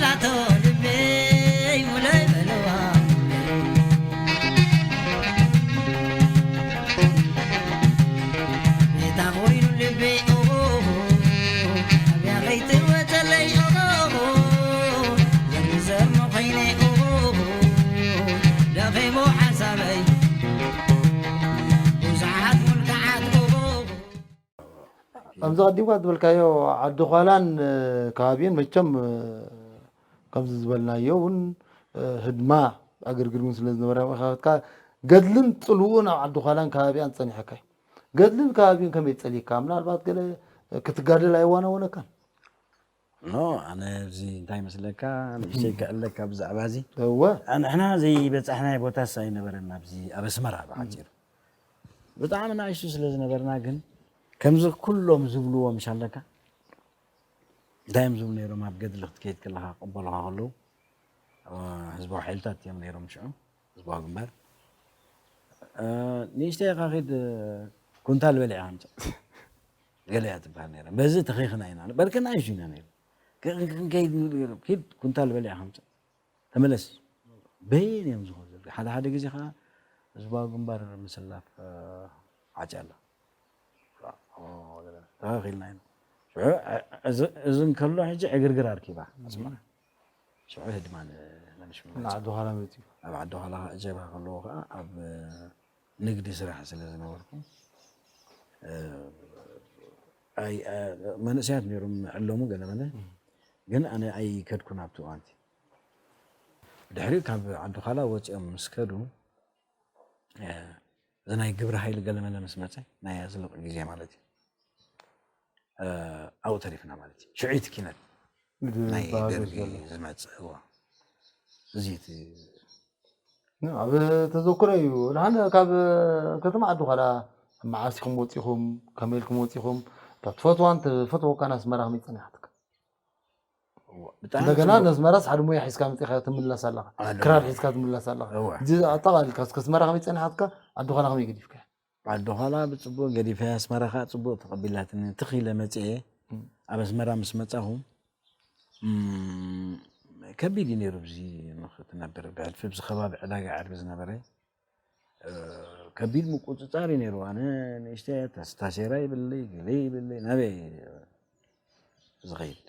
ላቶ ልበይ ሙለይ በለዋ። ቤታ ኮይኑ ልበይ ኦሆ፣ ኣብያ ከይትወፀለይ ኦሆ፣ ዘርዘር መኾይነይ ኦሆ፣ ደኺሙ ሓሳበይ ብዙሓት ሙልክዓት ኦሆ። ከምዚ ቀዲምካ ዝበልካዮ ዓዲ ዃላን ከባቢን መቸም ከምዚ ዝበልናዮ እውን ህድማ ዕግርግር እውን ስለ ዝነበረ ኢኻ ገድልን ፅልውኡን ኣብ ዓዲ ዃላን ከባቢኣን ፀኒሐካ እዩ። ገድልን ከባቢን ከመይ ፀሊካ ምናልባት ገለ ክትጋደል ኣይዋናወነካን? ኖ ኣነ እዚ እንታይ መስለካ ንእሽተይ ክዕለካ ብዛዕባ እዚ እወ ንሕና ዘይበፃሕናይ ቦታስ ኣይነበረና ኣብዚ ኣብ ኣስመራ ብሓፂሩ ብጣዕሚ ንኣሽቱ ስለ ዝነበርና ግን ከምዚ ኩሎም ዝብልዎ ምሻለካ እንታይ እዮም ዝብሉ ነይሮም ኣብ ገድሊ ክትከይድ ከለካ ክቕበሉካ ከለዉ ህዝባዊ ሓይልታት እዮም ነይሮም ሽዑ ህዝባዊ ግንባር ንእሽተይ ኢኻ ኪድ ኩንታል በሊዕኻ ምፅእ ገለ እያ ትበሃል ነይራ በዚ ተኺኽና ኢና በርከና እዩ ኢና ነይሩ ክንከይድ ንብል ገይሮም ኪድ ኩንታል በሊዕኻ ምፅእ ተመለስ በይን እዮም ዝኾኑ ዘለዉ ሓደ ሓደ ግዜ ከዓ ህዝባዊ ግንባር ምስላፍ ዓጭ ኣላ ተኸኺልና ኢና እዚ እንከሎ ሕጂ ዕግርግር ኣርኪባ ኣስመራ ሽዑ ህድማ ንመንሽ ንዓዲ ዃላ መፅኡ ኣብ ዓዲ ዃላ ጀብሃ ከለዎ ከዓ ኣብ ንግዲ ስራሕ ስለ ዝነበርኩ መንእሰያት ነይሮም ዕለሙ ገለመለ ግን ኣነ ኣይከድኩን ኣብቲ እዋንቲ ድሕሪኡ ካብ ዓዲ ዃላ ወፂኦም ምስ ከዱ እዚ ናይ ግብረ ሓይሊ ገለመለ ምስ መፀ ናይ ኣዝልቕ ግዜ ማለት እዩ ኣብኡ ተሪፍና ማለት እዩ ሽዑይቲ ኪነት ናይ ደርጊ ዝመፅእ እዋ እዚ እቲ ኣብ ተዘክሮ እዩ ንሓን ካብ ከተማ ዓዲ ዃላ መዓስ ኢኹም ወፂኹም ከመይ ኢልኩም ወፂኹም እታ ትፈትዋን ትፈትወካን ኣስመራ ከመይ ፀኒሓትካ እንደገና ነስመራስ ሓደ ሙያ ሒዝካ መፂኻ ትምለስ ኣለኻ ክራር ሒዝካ ትምለስ ኣለኻ ኣጠቓሊልካ እስከ ኣስመራ ከመይ ፀኒሓትካ ዓዲ ዃላ ከመይ ገዲፍካ ዓዲ ዃላ ብፅቡቅ ገዲፈ ኣስመራ ከዓ ፅቡቅ ተቐቢላትኒ ትኽ ኢለ መፅኤ ኣብ ኣስመራ ምስ መፃኹ ከቢድ እዩ ነይሩ ብዚ ንክትነብር ብሕልፊ ብዚ ከባቢ ዕዳጋ ዓርቢ ዝነበረ ከቢድ ምቁፅፃር እዩ ነይሩ ኣነ ንእሽተ ታሴራ ይብለይ ገለ ይብለይ ናበይ ዝኸይድ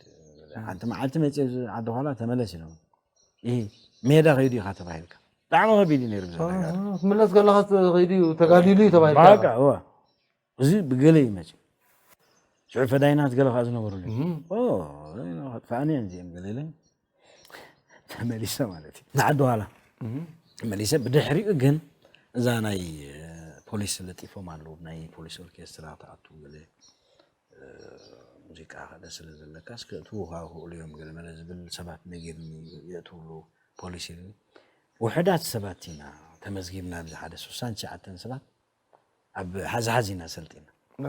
ሓንቲ መዓልቲ መፅእ ዓዲ ኳላ ተመለስ ኢሎም ይህ ሜዳ ከይዱ ኢኻ ተባሂልካ ብጣዕሚ ከቢድ እዩ ነይሩ ብዛ ነገር ትምለስ ከለኻ ከይዱ እዩ ተጋዲሉ እዩ ተባሂልካ በቃ እዋ እዚ ብገለ እዩ መፅኡ ሽዑ ፈዳይናት ገለ ከዓ ዝነበሩሉ ከጥፍኣኒ እየን እዚኦም ገለ ኢለ ተመሊሰ ማለት እዩ ንዓዲ ኋላ መሊሰ ብድሕሪኡ ግን እዛ ናይ ፖሊስ ለጢፎም ኣለዉ ናይ ፖሊስ ኦርኬስትራ ተኣቱ ገለ ሙዚቃ ከደ ስለ ዘለካስ ክእትዉ ከዓ ክእሉ እዮም ገለ መለ ዝብል ሰባት ነጊርኒ የእትውሉ ፖሊስ ኢሉ ውሕዳት ሰባት ኢና ተመዝጊብና ኣብዚ ሓደ ስሳን ትሽዓተን ሰባት ኣብ ሓዝሓዝ ኢና ሰልጢና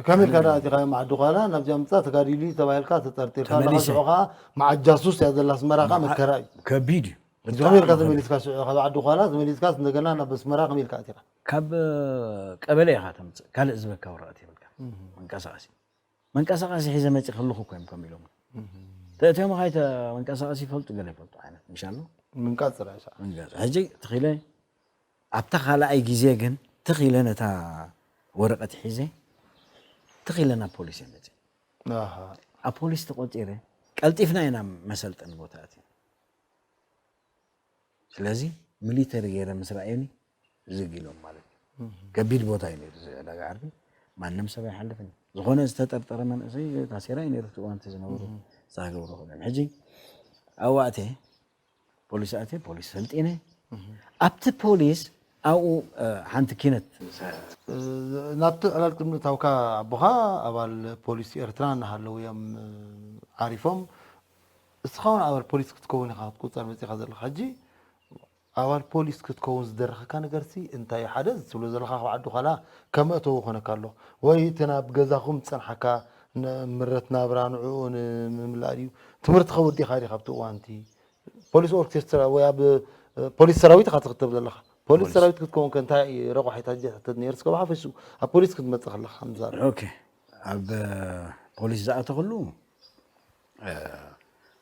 ከመይ ኢልካ ደኣ ኣቲኻ ማዕዲ ኳላ ናብዚኣ ምፃ ተጋዲሉ እዩ ተባሂልካ ተጠርጢርካ ኣለኻ ተመሊሰ። ሽዑ ከዓ መዓት ጃሱስ እያ ዘላ ኣስመራ ከዓ መከራ እዩ ከቢድ እዩ ብጣዕሚ ከመይ ኢልካ ተመሊስካ ሽዑ ካብ ዓዲ ኳላ ተመሊስካ እንደገና ናብ ኣስመራ ከመይ ኢልካ ኣቲኻ ካብ ቀበሌ ኢኻ ተምፅእ ካልእ ዝበካ ወረቐት የብልካ መንቀሳቐሲ መንቀሳቐሲ ሒዘ መፂ ከለኹ እኮ እዮም ከም ኢሎም ተእትዮም ኻይተ መንቀሳቐሲ ይፈልጡ ገለ ይፈልጡ ዓይነት ምሻሎ ምንቃፅ ጥራይ ሰ መንቀሳቐሲ ሕጂ ትኺለ ኣብታ ካልኣይ ግዜ ግን ትኺለ ነታ ወረቐት ሒዘ ትኺለ ናብ ፖሊስ እየ መፂ ኣብ ፖሊስ ተቆፂረ ቀልጢፍና ኢና መሰልጠኒ ቦታ ኣትየ ስለዚ ሚሊተሪ ገይረ ምስ ረኣዩኒ ዝግ ኢሎም ማለት እዩ ከቢድ ቦታ እዩ ነይሩ እዚ ዕዳጋ ዓርቢ ማንም ሰብ ኣይሓልፍን ዝኾነ ዝተጠርጠረ መንእሰይ ታሴራ እዩ ነይሩ እቲ እዋንቲ ዝነበሩ ዝሃገብሩ ክእሎም ሕጂ ኣብኡ ኣትየ ፖሊስ ኣትየ ፖሊስ ሰልጢነ ኣብቲ ፖሊስ ኣብኡ ሓንቲ ኪነት ናብቲ ዕላል ቅድሚ እታውካ ኣቦኻ ኣባል ፖሊስ ኤርትራ እናሃለዉ እዮም ዓሪፎም እስኻ እውን ኣባል ፖሊስ ክትከውን ኢኻ ክትቁፀር መፂኻ ዘለኻ ሕጂ ኣባል ፖሊስ ክትከውን ዝደረኸካ ነገርሲ እንታይ ሓደ እዚ ትብሎ ዘለኻ ካብ ዓዲ ኳላ ከመእተዊ ኮነካ ኣሎ ወይ እቲ ናብ ገዛኹም ዝፀንሓካ ምረት ናብራ ንዕኡ ንምምላእ ድዩ ትምህርቲ ከወዲኻ ዲኻ ኣብቲ እዋንቲ ፖሊስ ኦርኬስትራ ወይ ኣብ ፖሊስ ሰራዊት ኢኻ ትኽተብ ዘለኻ ፖሊስ ሰራዊት ክትከውን ከ እንታይ ረቋሒታት ጀሕተት ነይሩ እስከ ብሓፈሽኡ ኣብ ፖሊስ ክትመፅእ ከለኻ ምዛር ኦኬ ኣብ ፖሊስ ዝኣተኽሉ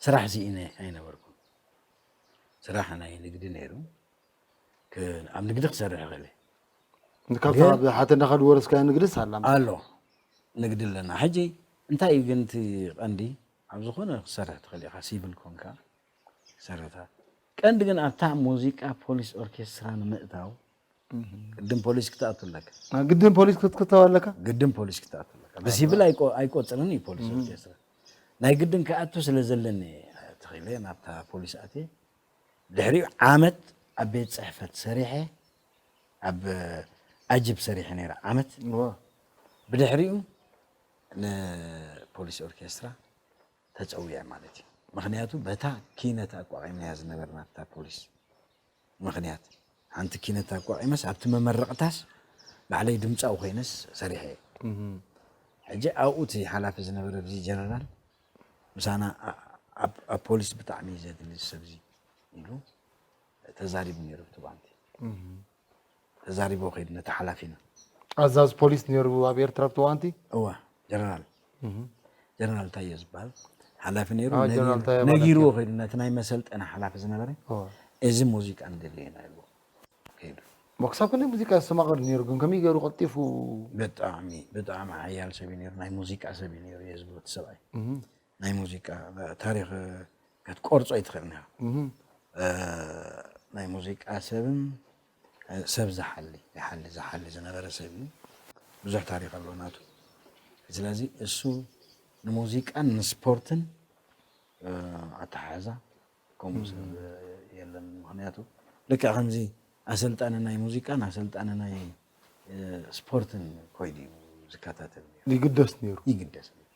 ስራሕ ስኢነ ኣይነበርኩን ስራሕ ናይ ንግዲ ነይሩ። ክ- ኣብ ንግዲ ክሰርሕ ይኽእል እየ። ካብታ ካብ ሓተና ካብ ዝወረስካዮ ንግድስ ኣላ? ኣሎ። ንግዲ ኣለና። ሕጂ እንታይ እዩ ግን እቲ ቀንዲ? ኣብ ዝኾነ ክሰርሕ ትኽእል ኢኻ፣ ሲቪል ኮንካ ክሰርሕታ። ቀንዲ ግን ኣብታ ሙዚቃ ፖሊስ ኦርኬስትራ ንምእታው ቅድም ፖሊስ ክትኣቱ ኣለካ። ግድን ፖሊስ ክትክተው ኣለካ? ግድን ፖሊስ ክትኣቱ ኣለካ። ብሲቪል ኣይቆ- ኣይቆፅርን እዩ ፖሊስ ኦርኬስትራ። ናይ ግድን ክኣቱ ስለ ዘለኒ ተኺለ ናብታ ፖሊስ ኣትየ። ድሕሪኡ ዓመት ኣብ ቤት ፅሕፈት ሰሪሐ፣ ኣብ ኣጅብ ሰሪሐ ነይረ ዓመት። እወ። ብድሕሪኡ ንፖሊስ ኦርኬስትራ ተፀዊዐ ማለት እዩ። ምክንያቱ በታ ኪነት ኣቋቒምናያ ዝነበርና ኣብታ ፖሊስ ምክንያት ሓንቲ ኪነት ኣቋቒመስ ኣብቲ መመረቕታስ ባዕለይ ድምፃዊ ኮይነስ ሰሪሐ እየ። ሕጂ ኣብኡ እቲ ሓላፊ ዝነበረ ብዚ ጀነራል ምሳና ኣ- ኣብ ኣብ ፖሊስ ብጣዕሚ እዩ ዘድሊ ሰብዚ ኢሉ ተዛሪቡ ነይሩ። ብቲ ባንቲ ተዛሪቦ ከይዱ ነቲ ሓላፊና ኣዛዝ ፖሊስ ነይሩ ኣብ ኤርትራ ብትዋንቲ። እዋ ጀነራል ጀነራል ታየ ዝበሃል ሓላፊ ነይሩ። ኣዎ፣ ነጊ- ጀነራል ታየ ማለት ነጊርዎ ነይሩ። ከይዱ ነቲ ናይ መሰልጠና ሓላፊ ዝነበረ እዋ። እዚ ሙዚቃ ንደሊ ኢና ኢልዎ ከይዱ። ክሳብ ክንደይ ሙዚቃ ዝስተማቕር ነይሩ ግን ከመይ ገይሩ ቀልጢፉ? ብጣዕሚ ብጣዕሚ ሓያል ሰብ እዩ ነይሩ። ናይ ሙዚቃ ሰብ እዩ ነይሩ እየ ዝብሎ እቲ ሰብኣይ። ናይ ሙዚቃ ታሪክ ክትቆርጾ ኣይትኽእልን ኢኻ። ናይ ሙዚቃ ሰብን ሰብ ዝሓሊ ይሓሊ ዝሓሊ ዝነበረ ሰብ እዩ። ብዙሕ ታሪክ ኣሎ ናቱ። ስለዚ እሱ ንሙዚቃን ንስፖርትን ኣተሓሕዛ ከምኡ ሰብ የለን። ምክንያቱ ልክዕ ከምዚ ኣሰልጣኒ ናይ ሙዚቃን ኣሰልጣኒ ናይ ስፖርትን ኮይዱ እዩ ዝከታተል ነይሩ። ይግደስ ነይሩ። ይግደስ ነይሩ።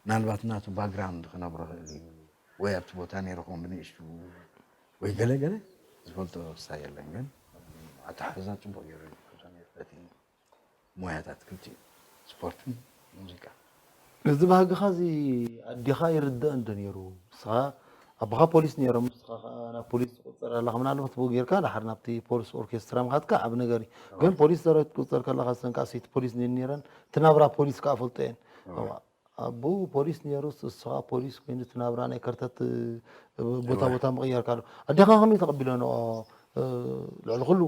ምናልባት ናቱ ባክግራውንድ ክነብሮ ክእል እዩ ወይ ኣብቲ ቦታ ነይሩ ኾን ብንእሽቱ ወይ ገለ ገለ ዝፈልጦ ክሳ የለን። ግን ኣተሓሕዛ ፅቡቅ ገይሩ እዩ ዝከታተል ነይሩ በቲ ሞያታት ክልቲኡ ስፖርትን ሙዚቃ። እዚ ባህግኻ እዚ ኣዴኻ ይርደእ እንዶ ነይሩ? ንስኻ ኣቦኻ ፖሊስ ነይሮም፣ ንስኻ ከኣ ናብ ፖሊስ ትቁጸር ኣለኻ። ምናልባት ብኡ ጌርካ ድሓር ናብቲ ፖሊስ ኦርኬስትራ ምኻድካ ዓቢ ነገር እዩ። ግን ፖሊስ ሰራዊት ትቁጸር ከለኻ፣ እተን ከኣ ሰይቲ ፖሊስ እየን ነይረን፣ እቲ ናብራ ፖሊስ ከኣ ፈልጦ እየን። ኣቦኡ ፖሊስ ነይሩ፣ ንስኻ ፖሊስ ኮይኑ፣ እቲ ናብራ ናይ ከርተት ቦታ ቦታ ምቕያር ካልኦ። ኣዴኻ ከመይ ተቐቢለንኦ? ልዕሊ ኩሉ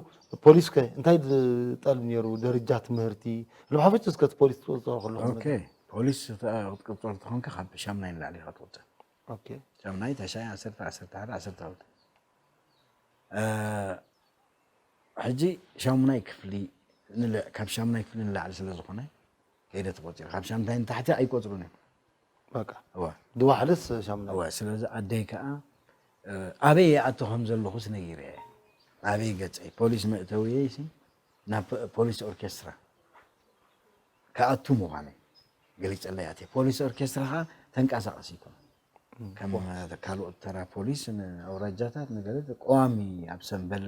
ፖሊስ ከ እንታይ ዝጠልብ ነይሩ? ደረጃ ትምህርቲ፣ ልብሓፈች እስከ እቲ ፖሊስ ትቁጸር ከለኹም ኦኬ፣ ፖሊስ ክትቁጸር ተኾንካ ካብ ሻምናይ ንላዕሊ ኢኻ ትቁጸር። ኦኬ። ሻምናይ፣ ታሽዓይ፣ ዓሰርተ፣ ዓሰርተ ሓደ፣ ዓሰርተ ክልተ። እ፣ ሕጂ ሻሙናይ ክፍሊ ንለ- ካብ ሻሙናይ ክፍሊ ንላዕሊ ስለ ዝኾነ ከይደ ተቆፂሩ። ካብ ሻምናይ ንታሕቲ ኣይቆፅሩን እዮም። በቃ እወ። ድዋሕልስ ሻምናይ። እወ፣ ስለዚ ኣደይ ከዓ እ፣ ኣበይ ይኣቱ ከም ዘለኹስ ነጊረ እየ። ኣበይ ገፀይ ፖሊስ መእተውየይ ሲ ናብ ፖ- ፖሊስ ኦርኬስትራ ክኣቱ ምዃነይ ገሊፀለይ ኣትየ። ፖሊስ ኦርኬስትራ ከዓ ተንቀሳቐሲ ይኮነ ከም ካልኦት ተራ ፖሊስ ንኣውራጃታት ንገለ ቀዋሚ ኣብ ሰንበል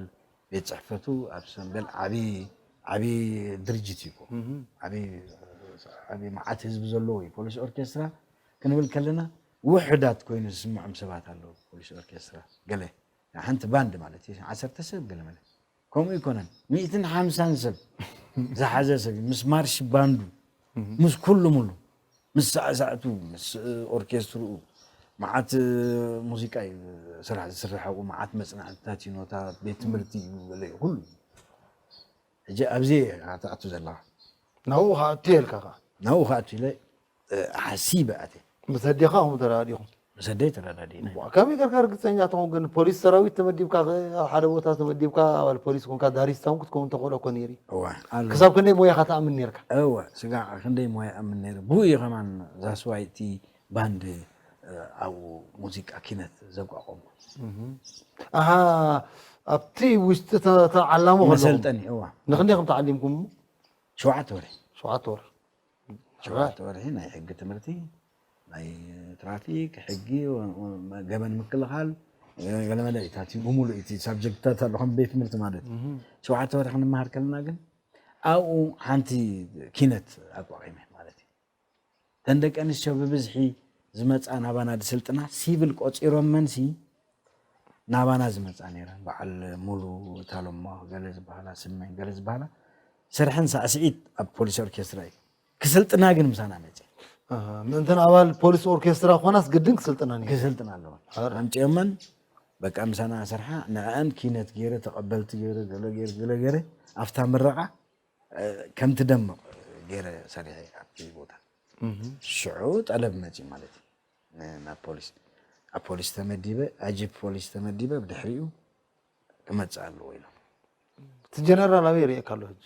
ቤት ፅሕፈቱ ኣብ ሰንበል ዓቢ ዓቢ ድርጅት እዩ እኮ። ዓቢ ዓቢ መዓት ህዝቢ ዘለዎ እዩ። ፖሊስ ኦርኬስትራ ክንብል ከለና ውሕዳት ኮይኑ ዝስምዖም ሰባት ኣለዉ። ፖሊስ ኦርኬስትራ ገለ ሓንቲ ባንድ ማለት እዩ ዓሰርተ ሰብ ገለ መለ ከምኡ ኣይኮነን። ሚእትን ሓምሳን ሰብ ዝሓዘ ሰብ እዩ። ምስ ማርሽ ባንዱ ምስ ኩሉ ሙሉ ምስ ሳዕሳዕቱ ምስ ኦርኬስትርኡ መዓት ሙዚቃ እዩ ስራሕ ዝስርሕ ኣብኡ መዓት መፅናዕትታት እዩ ኖታ ቤት ትምህርቲ እዩ ገለ እዩ ኩሉ ሕጂ ኣብዚ ኣትኣቱ ዘለኻ ናብኡ ከኣቱ የልካ ከዓ ናብኡ ከኣቱ ኢለ ሓሲበ ኣትየ ምስ ኣዴኻ ከምኡ ተረዳዲኹም ምስ ኣደይ ተረዳዲእና ኢና። ከመይ ጌርካ ርግፀኛ ትኸውን ግን ፖሊስ ሰራዊት ተመዲብካ ኣብ ሓደ ቦታ ተመዲብካ ኣባል ፖሊስ ኮንካ ዳሪስታውን ክትከውን ተኽእሎ እኮ ነይሩ እዩ። እዋ ኣሎ ክሳብ ክንደይ ሞያኻ ትኣምን ነርካ? እወ ስጋዕ ክንደይ ሞያ ኣምን ነይረ ብኡ እዩ ከማን ዛስዋይ እቲ ባንድ ኣብኡ ሙዚቃ ኪነት ዘቋቋምኩ ኣሃ ኣብቲ ውሽጢ ተዓላሙ ከለኹም መሰልጠኒ እዋ ንክንደይ ከም ተዓሊምኩም ሸውዓተ ወርሒ ሸውዓተ ወር ሸውዓተ ወርሒ ናይ ሕጊ ትምህርቲ ናይ ትራፊክ ሕጊ ገበን ምክልኻል ገለመለ እታት ብሙሉእ እቲ ሳብጀክትታት ኣሎ ከም ቤት ትምህርቲ ማለት እዩ ሸውዓተ ወርሒ ክንመሃር ከለና ግን ኣብኡ ሓንቲ ኪነት ኣቋቒመ ማለት እዩ ተን ደቂ ኣንስትዮ ብብዝሒ ዝመፃ ናባና ዝስልጥና ሲቪል ቆፂሮመንሲ ናባና ዝመፃ ነይረን በዓል ሙሉ እታሎሞ ገለ ዝበሃላ ስመኝ ገለ ዝበሃላ ስርሐን ሳዕስዒት ኣብ ፖሊስ ኦርኬስትራ እዩ ክስልጥና ግን ምሳና መፅእ ምእንተን ኣባል ፖሊስ ኦርኬስትራ ኮናስ ግድን ክስልጥና ነይሩ ክስልጥና ኣለወን ኣምፅኦመን በቃ ምሳና ሰርሓ ንዕኣን ኪነት ገይረ ተቐበልቲ ገይረ ገለ ገይረ ገለ ገይረ ኣብታ ምረቓ ከምቲ ደምቕ ገይረ ሰሪሐ ኣብቲ ቦታ። ሽዑ ጠለብ መፂ ማለት እዩ ናብ ፖሊስ። ኣብ ፖሊስ ተመዲበ ኣጂፕ ፖሊስ ተመዲበ ብድሕሪኡ ክመፅእ ኣለዎ ኢሎም። እቲ ጀነራል ኣበይ ርእየካ ኣሎ ሕጂ?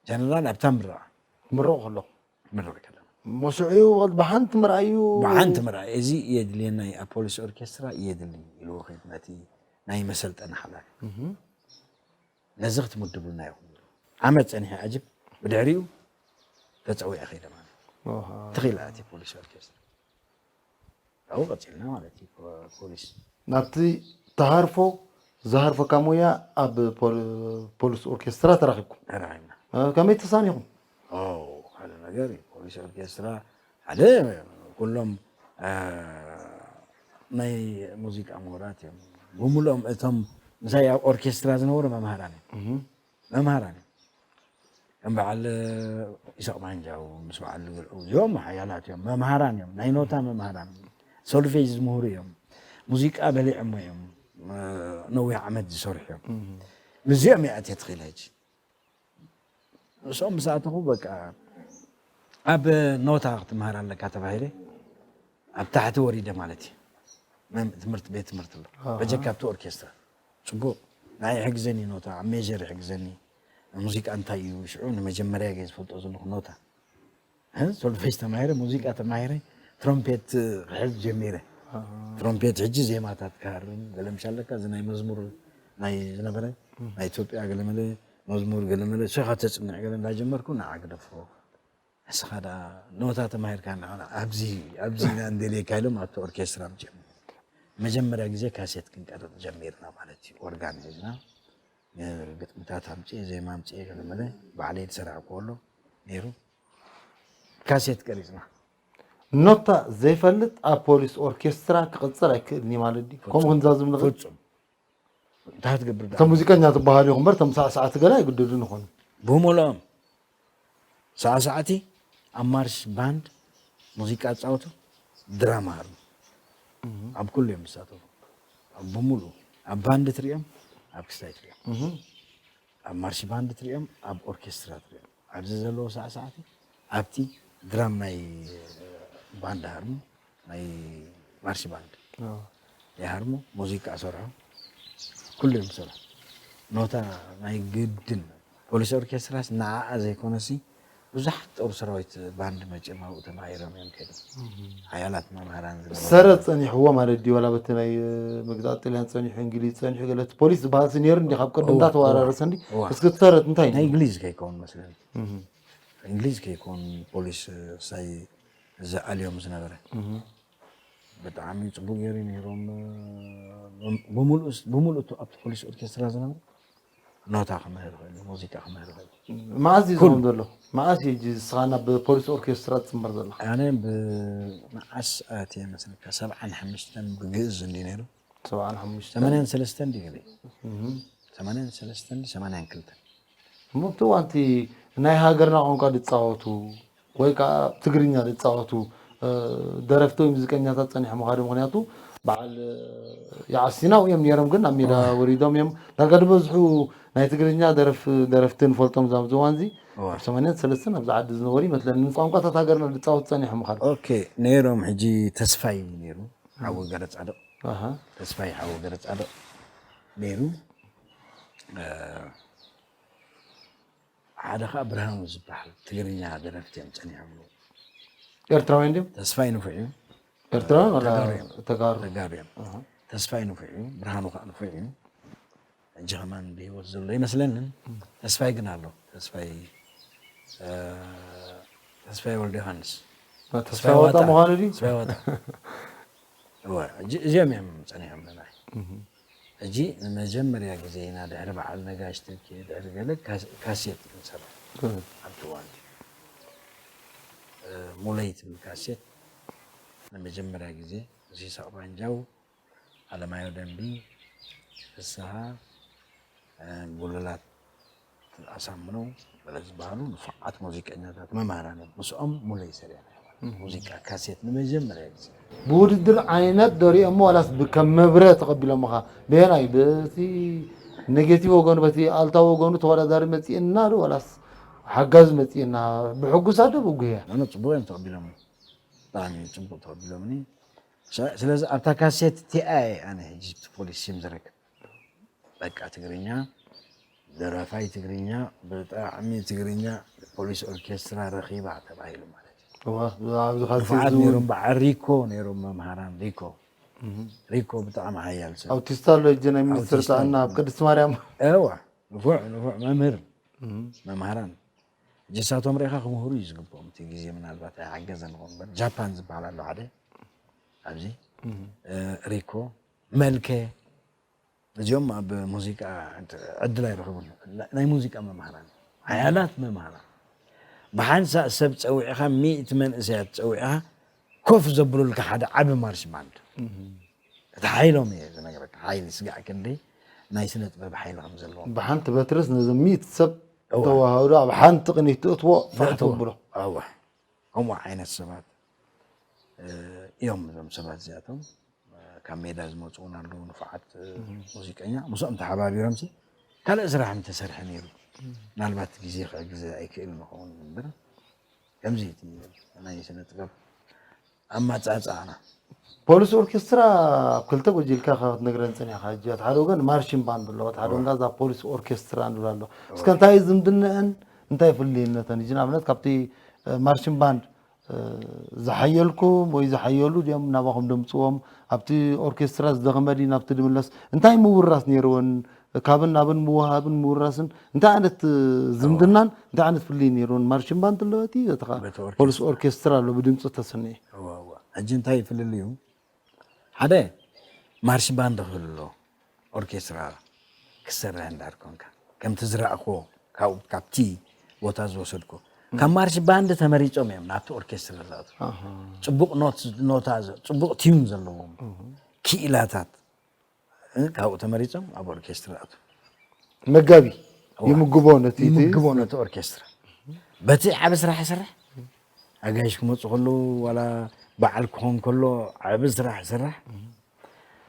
ጀነራል ኣብታ ምረቓ ምረቑ ከሎ ምረቕ ከለና መሱዕዩ ብሓንቲ ምርኣዩ ብሓንቲ ምርኣይ እዚ የድልየና ኣብ ፖሊስ ኦርኬስትራ የድሊ ኢልዎ ከይድ ነቲ ናይ መሰልጠኒ ሓላፊ ነዚ ክትምድቡልና ኢኹም። ዓመት ፀኒሐ ኣጅብ ብድሕሪኡ ተፀዊዐ ከይደ ማለት ትኽእል ኣቲ ፖሊስ ኦርኬስትራ ኣብኡ ቀፂልና ማለት እዩ። ፖሊስ ናብቲ ተሃርፎ ዝሃርፈካ ሙያ ኣብ ፖል- ፖሊስ ኦርኬስትራ ተራኺብኩም። ተራኺብና እ፣ ከመይ ተሳኒኹም? ኦ ሓደ ነገር እዩ። ፖሊስ ኦርኬስትራ ሓደ ኩሎም እ፣ ናይ ሙዚቃ ምሁራት እዮም። ብምሉኦም እቶም ምሳይ ኣብ ኦርኬስትራ ዝነበሩ መምሃራን እዮም። መምሃራን እዮም። ከም በዓል ኢሳቕ ባንጃው ምስ በዓል ልግልዑ እዚኦም ሓያላት እዮም። መምሃራን እዮም። ናይ ኖታ መምሃራን ሶልፌጅ ዝምህሩ እዮም። ሙዚቃ በሊዖሞ እዮም። ነዊሕ ዓመት ዝሰርሑ እዮም። ምስዚኦም እየ ኣትየ ትኽእል ሕጂ ንሶም ምስ ኣተኹ በቃ ኣብ ኖታ ክትምሃር ኣለካ ተባሂለ ኣብ ታሕቲ ወሪደ ማለት እዩ። መም- ትምህርቲ ቤት ትምህርቲ ኣሎ በጀካ ኣብቲ ኦርኬስትራ ፅቡቅ ንዓይ ይሕግዘኒ ኖታ ኣብ ሜጀር ይሕግዘኒ ሙዚቃ እንታይ እዩ ሽዑ ንመጀመርያ ግዜ ዝፈልጦ ዘለኹ ኖታ እ፣ ሶልፌጅ ተማሂረ ሙዚቃ ተማሂረ ትሮምፔት ክሕዝ ጀሚረ ትሮምፔት ሕጂ ዜማታት ክሃርም ገለ ምሽ ኣለካ እዚ ናይ መዝሙር ናይ ዝነበረ ናይ ኢትዮጵያ ገለመለ መዝሙር ገለመለ ንስኻ ተፅንዕ ገለ እንዳጀመርኩ ንዓ ግደፎ ንስኻ ደኣ ኖታ ተማሂርካ ንዓና ኣብዚ ኣብዚ ኢና እንደልየካ ኢሎም ኣብቲ ኦርኬስትራ ኣምፅኦም መጀመርያ ግዜ ካሴት ክንቀርፅ ጀሚርና ማለት እዩ ኦርጋን ሒዝና ግጥምታት ኣምፅኤ ዜማ ኣምፅኤ ገለመለ ባዕለይ ዝሰራሕክዎ ኣሎ ነይሩ ካሴት ቀሪፅና ኖታ ዘይፈልጥ ኣብ ፖሊስ ኦርኬስትራ ክቕፅል ኣይክእልን እዩ ማለት ድዩ? ከምኡ ክንዛዝም ንኽእል? ፍፁም እንታይ ትገብር እቶም ሙዚቀኛ ትበሃሉ ኢኹም እምበር እቶም ሳዕሳዕቲ ገለ ኣይግድዱን ይኾኑ። ብምልኦም ሳዕሳዕቲ ኣብ ማርሽ ባንድ ሙዚቃ ዝፃወቱ ድራማ ሃርሙ ኣብ ኩሉ እዮም ዝሳተፉ ኣብ ብምሉኡ ኣብ ባንድ ትሪኦም ኣብ ክስታይ ትሪኦም ኣብ ማርሽ ባንድ ትሪኦም ኣብ ኦርኬስትራ ትሪኦም ኣብዚ ዘለዎ ሳዕሳዕቲ ኣብቲ ድራም ናይ ባንድ ሃርሙ ናይ ማርሽ ባንድ ይሃርሙ ሙዚቃ ሰርሑ ኩሉ እዮም ዝሰርሑ ኖታ ናይ ግድን ፖሊስ ኦርኬስትራስ ንዓኣ ዘይኮነሲ ብዙሓት ጦር ሰራዊት ባንድ መፂኦም ኣብኡ ተማሂሮም እዮም ከይዶም ሓያላት መምሃራን ዝነበሩ ሰረት ፀኒሕዎ ማለት ድዩ ዋላ በቲ ናይ ምግዛእ ጥልያን ፀኒሑ እንግሊዝ ፀኒሑ ገለ እቲ ፖሊስ ዝበሃል ሲ ነይሩ እንዲ ካብ ቅድም እንዳተወራረሰ እንዲ እዋ። እስኪ እቲ ሰረት እንታይ ናይ እዩ? እንግሊዝ ከይከውን መስለኒ እንግሊዝ ከይከውን ፖሊስ ሳይ ዝኣልዮም ዝነበረ ብጣዕሚ ፅቡቅ ገይሩ ነይሮም ብምሉእ ኣብቲ ፖሊስ ኦርኬስትራ ዝነበረ ኖታ ክምህር ኮይኑ ሙዚቃ ክምህር ኮይኑ መዓዝ እዩ ዝኸውን ዘሎ? መዓዝ እዩ ሕጂ ንስኻ ናብ ፖሊስ ኦርኬስትራ ትፅምበር ዘለኻ? ኣነ ብመዓስ ኣትየ መስለካ ሰብዓን ሓሙሽተን ብግእዝ እንዲ ነይሩ ሰብዓን ሓሙሽተን ሰማንያን ሰለስተን ድዩ ገለ ሰማንያን ሰለስተን ሰማንያን ክልተን እሞ ኣብቲ እዋንቲ ናይ ሃገርና ቋንቋ ዝፃወቱ ወይ ከዓ ትግርኛ ዝፃወቱ ደረፍቲ ወይ ሙዚቀኛታት ፀኒሖም ምዃዱ ምክንያቱ በዓል የዓሲና እዮም ነይሮም ግን ኣብ ሜዳ ወሪዶም እዮም ዳርጋ ዝበዝሑ ናይ ትግርኛ ደረፍቲ ንፈልጦም ኣብዚ እዋን እዚ ኣብ ሰማንያን ሰለስተን ኣብዚ ዓዲ ዝነበሩ ይመስለኒ ንቋንቋታት ሃገርና ዝፃወቱ ፀኒሖም ምዃዱ ኦኬ ነይሮም ሕጂ ተስፋይ ነይሩ ሓዊ ገረፃድቕ ተስፋይ ሓዊ ገረፃድቕ ነይሩ ሓደ ከዓ ብርሃኑ ዝበሃል ትግርኛ ደረፍቲ እዮም ፀኒሖም ኤርትራውያን ድዮም ተስፋይ ንፉዕ እዩ ኤርትራውያን ወላ ተጋሩ ተጋሩ እዮም ተስፋይ ንፉዕ እዩ ብርሃኑ ከዓ ንፉዕ እዩ ሕጂ ከማን ብሂወት ዘሎ ይመስለንን ተስፋይ ግን ኣሎ ተስፋይ ተስፋይ ወልደ ዮሃንስ ተስፋይ ዋጣ ምዃኑ ድዩ ተስፋይ ዋጣ እዚኦም እዮም ፀኒሖም ንናይ ሕጂ ንመጀመርያ ግዜ ኢና ድሕሪ በዓል ነጋሽ ትርኪ ድሕሪ ገለ ካሴት ክንሰርሕ ኣብቲ እዋን ሙለይ ትብል ካሴት ንመጀመርያ ግዜ ሲሳቕ ባንጃው ኣለማዮ ደንቢ ፍስሃ ጉልላት ኣሳምነው ገለ ዝበሃሉ ንፉዓት ሙዚቀኛታት መምሃራን እዮም ምስኦም ሙለይ ሰሪሐ ሙዚቃ ካሴት ንመጀመርያ ግዜ። ብውድድር ዓይነት ዶ ሪኦሞ ዋላስ ብ-፣ ከም መብረ ተቐቢሎምኻ? በየናይ? በቲ ኔጌቲቭ ወገኑ፣ በቲ ኣልታ ወገኑ ተወዳዳሪ መጺእና ዶ ዋላስ ሓጋዚ መጺእና? ብሕጉሳት ዶ ብጉህያ? ኣነ ጽቡቕ እዮም ተቐቢሎምኒ። ብጣዕሚ ጽቡቕ ተቐቢሎምኒ። ስ-፣ ስለዚ ኣብታ ካሴት እቲኣ እየ ኣነ ሕጂ እቲ ፖሊስ ሽም ዝረክብ። በቃ ትግርኛ፣ ደራፋይ ትግርኛ፣ ብጣዕሚ ትግርኛ ፖሊስ ኦርኬስትራ ረኺባ ተባሂሉ ማለት እዩ። እዋ፣ ኣብዚ ካልሲ ንፉዓት እዚ እውን ነይሮም፣ በዓል ሪኮ ነይሮም መምሃራን፣ ሪኮ። እህ። ሪኮ ብጣዕሚ ሓያል ሰብ። ኣውቲስታ ኣሎ፣ እጀ ናይ ሚኒስትር ኣውቲስታ ጥዕና ኣሎ። ኣብ ቅድስቲ ማርያም። እዋ፣ ንፉዕ፣ ንፉዕ መምህር፣ እህ። መምሃራን። እጅሳቶም ርኢኻ ክምህሩ እዩ ዝግብኦም። እቲ ግዜ ምናልባት ኣይሓገዘን ይኸውን እምበር፣ ጃፓን ዝበሃል ኣሎ ሓደ ኣብዚ። እህ። እ፣ ሪኮ፣ መልከ፣ እዚኦም ኣብ ሙዚቃ ዕድል ኣይረኸቡን። ናይ ሙዚቃ መምሃራን፣ ሓያላት መምሃራን። ብሓንሳእ ሰብ ጸዊዕኻ፣ ሚእቲ መንእሰያት ጸዊዕኻ፣ ኮፍ ዘብሉልካ ሓደ ዓቢ ማርሽ ባንድ። እህ። እቲ ሓይሎም እየ ዝነግረካ። ሓይሊ ስጋዕ ክንደይ ናይ ስነ ጥበብ ሓይሊ ከም ዘለዎም። ብሓንቲ በትርስ ነዚ ሚእቲ ሰብ እዋ። ተዋህዶ ኣብ ሓንቲ ቅኒት ትእትዎ ፋሕ ዘእትዎ። ተብሎ። እዋ። ከምኡ ዓይነት ሰባት፣ እ፣ እዮም እዞም ሰባት እዚኣቶም። እ፣ ካብ ሜዳ ዝመጹ እውን ኣለዉ፣ ንፉዓት፣ እ፣ እም። ሙዚቀኛ። ምስኦም ተሓባቢሮምሲ ካልእ ስራሕ ምተሰርሐ ነይሩ። እም። ምናልባት ግዜ ክዕግዘ ኣይክእል ንኸውን እምበር፣ ከምዚ እቲ ናይ ስነ ጥበብ ኣመጻጽኣና። ፖሊስ ኦርኬስትራ ኣብ ክልተ ጎጂልካ ካብ ክትነግረን ጸኒሕካ፣ ሕጂ፣ እቲ ሓደ ወገን ማርሽን ባንድ ኣለዎ፣ እቲ ሓደ እዋ። ወገን እዛ ፖሊስ ኦርኬስትራ ንብል ኣሎ። እስከ እዋ። እንታይ ዝምድነአን፣ እንታይ ፍልልይነተን? ሕጂ ንኣብነት ካብቲ፣ እ፣ ማርሽን ባንድ፣ እ፣ ዝሓየልኩም ወይ ዝሓየሉ ድዮም ናባኹም ደምጽዎም? ኣብቲ ኦርኬስትራ ዝደኸመ ድዩ ናብቲ ድምለስ? እንታይ ምውራስ ነይርወን? ካብን ናብን ምውሃብን ምውራስን እንታይ ዓይነት፣ እ፣ ዝምድናን እንታይ ዓይነት ፍልልይ ነይርወን? ማርሽን ባንድ ኣለዎ፣ እቲ ዘተኻ በቲ ኦርኬስትራ። ፖሊስ ኦርኬስትራ ኣሎ ብድምጺ ተሰንየ። እዋ፣ እዋ። ሕጂ እንታይ ፍልልዩ? ሓደ ማርሽ ባንድ ክህሉ፣ ኦርኬስትራ ክሰርሕ እንዳር ኮንካ፣ ከምቲ ዝረኣኽዎ፣ ካብ፣ ካብቲ ቦታ ዝወሰድኩ፣ ካብ ማርሽ ባንድ ተመሪጾም እዮም ናብቲ ኦርኬስትራ ዝኣትዉ። ኣሃ። ጽቡቕ ኖት፣ ኖታ ዘ-፣ ጽቡቕ ቲዩን ዘለዎም፣ እህ። ክኢላታት፣ እ፣ ካብኡ ተመሪጾም ኣብ ኦርኬስትራ ኣትዉ። መጋቢ እዋ። ይምግቦ ነቲ፣ እቲ ይምግቦ ነቲ ኦርኬስትራ። በቲ ዓቢ ስራሕ ይሰርሕ። ኣጋይሽ ክመጹ ከለዉ፣ ዋላ በዓል ክኾን ከሎ፣ ዓቢ ስራሕ ይሰርሕ።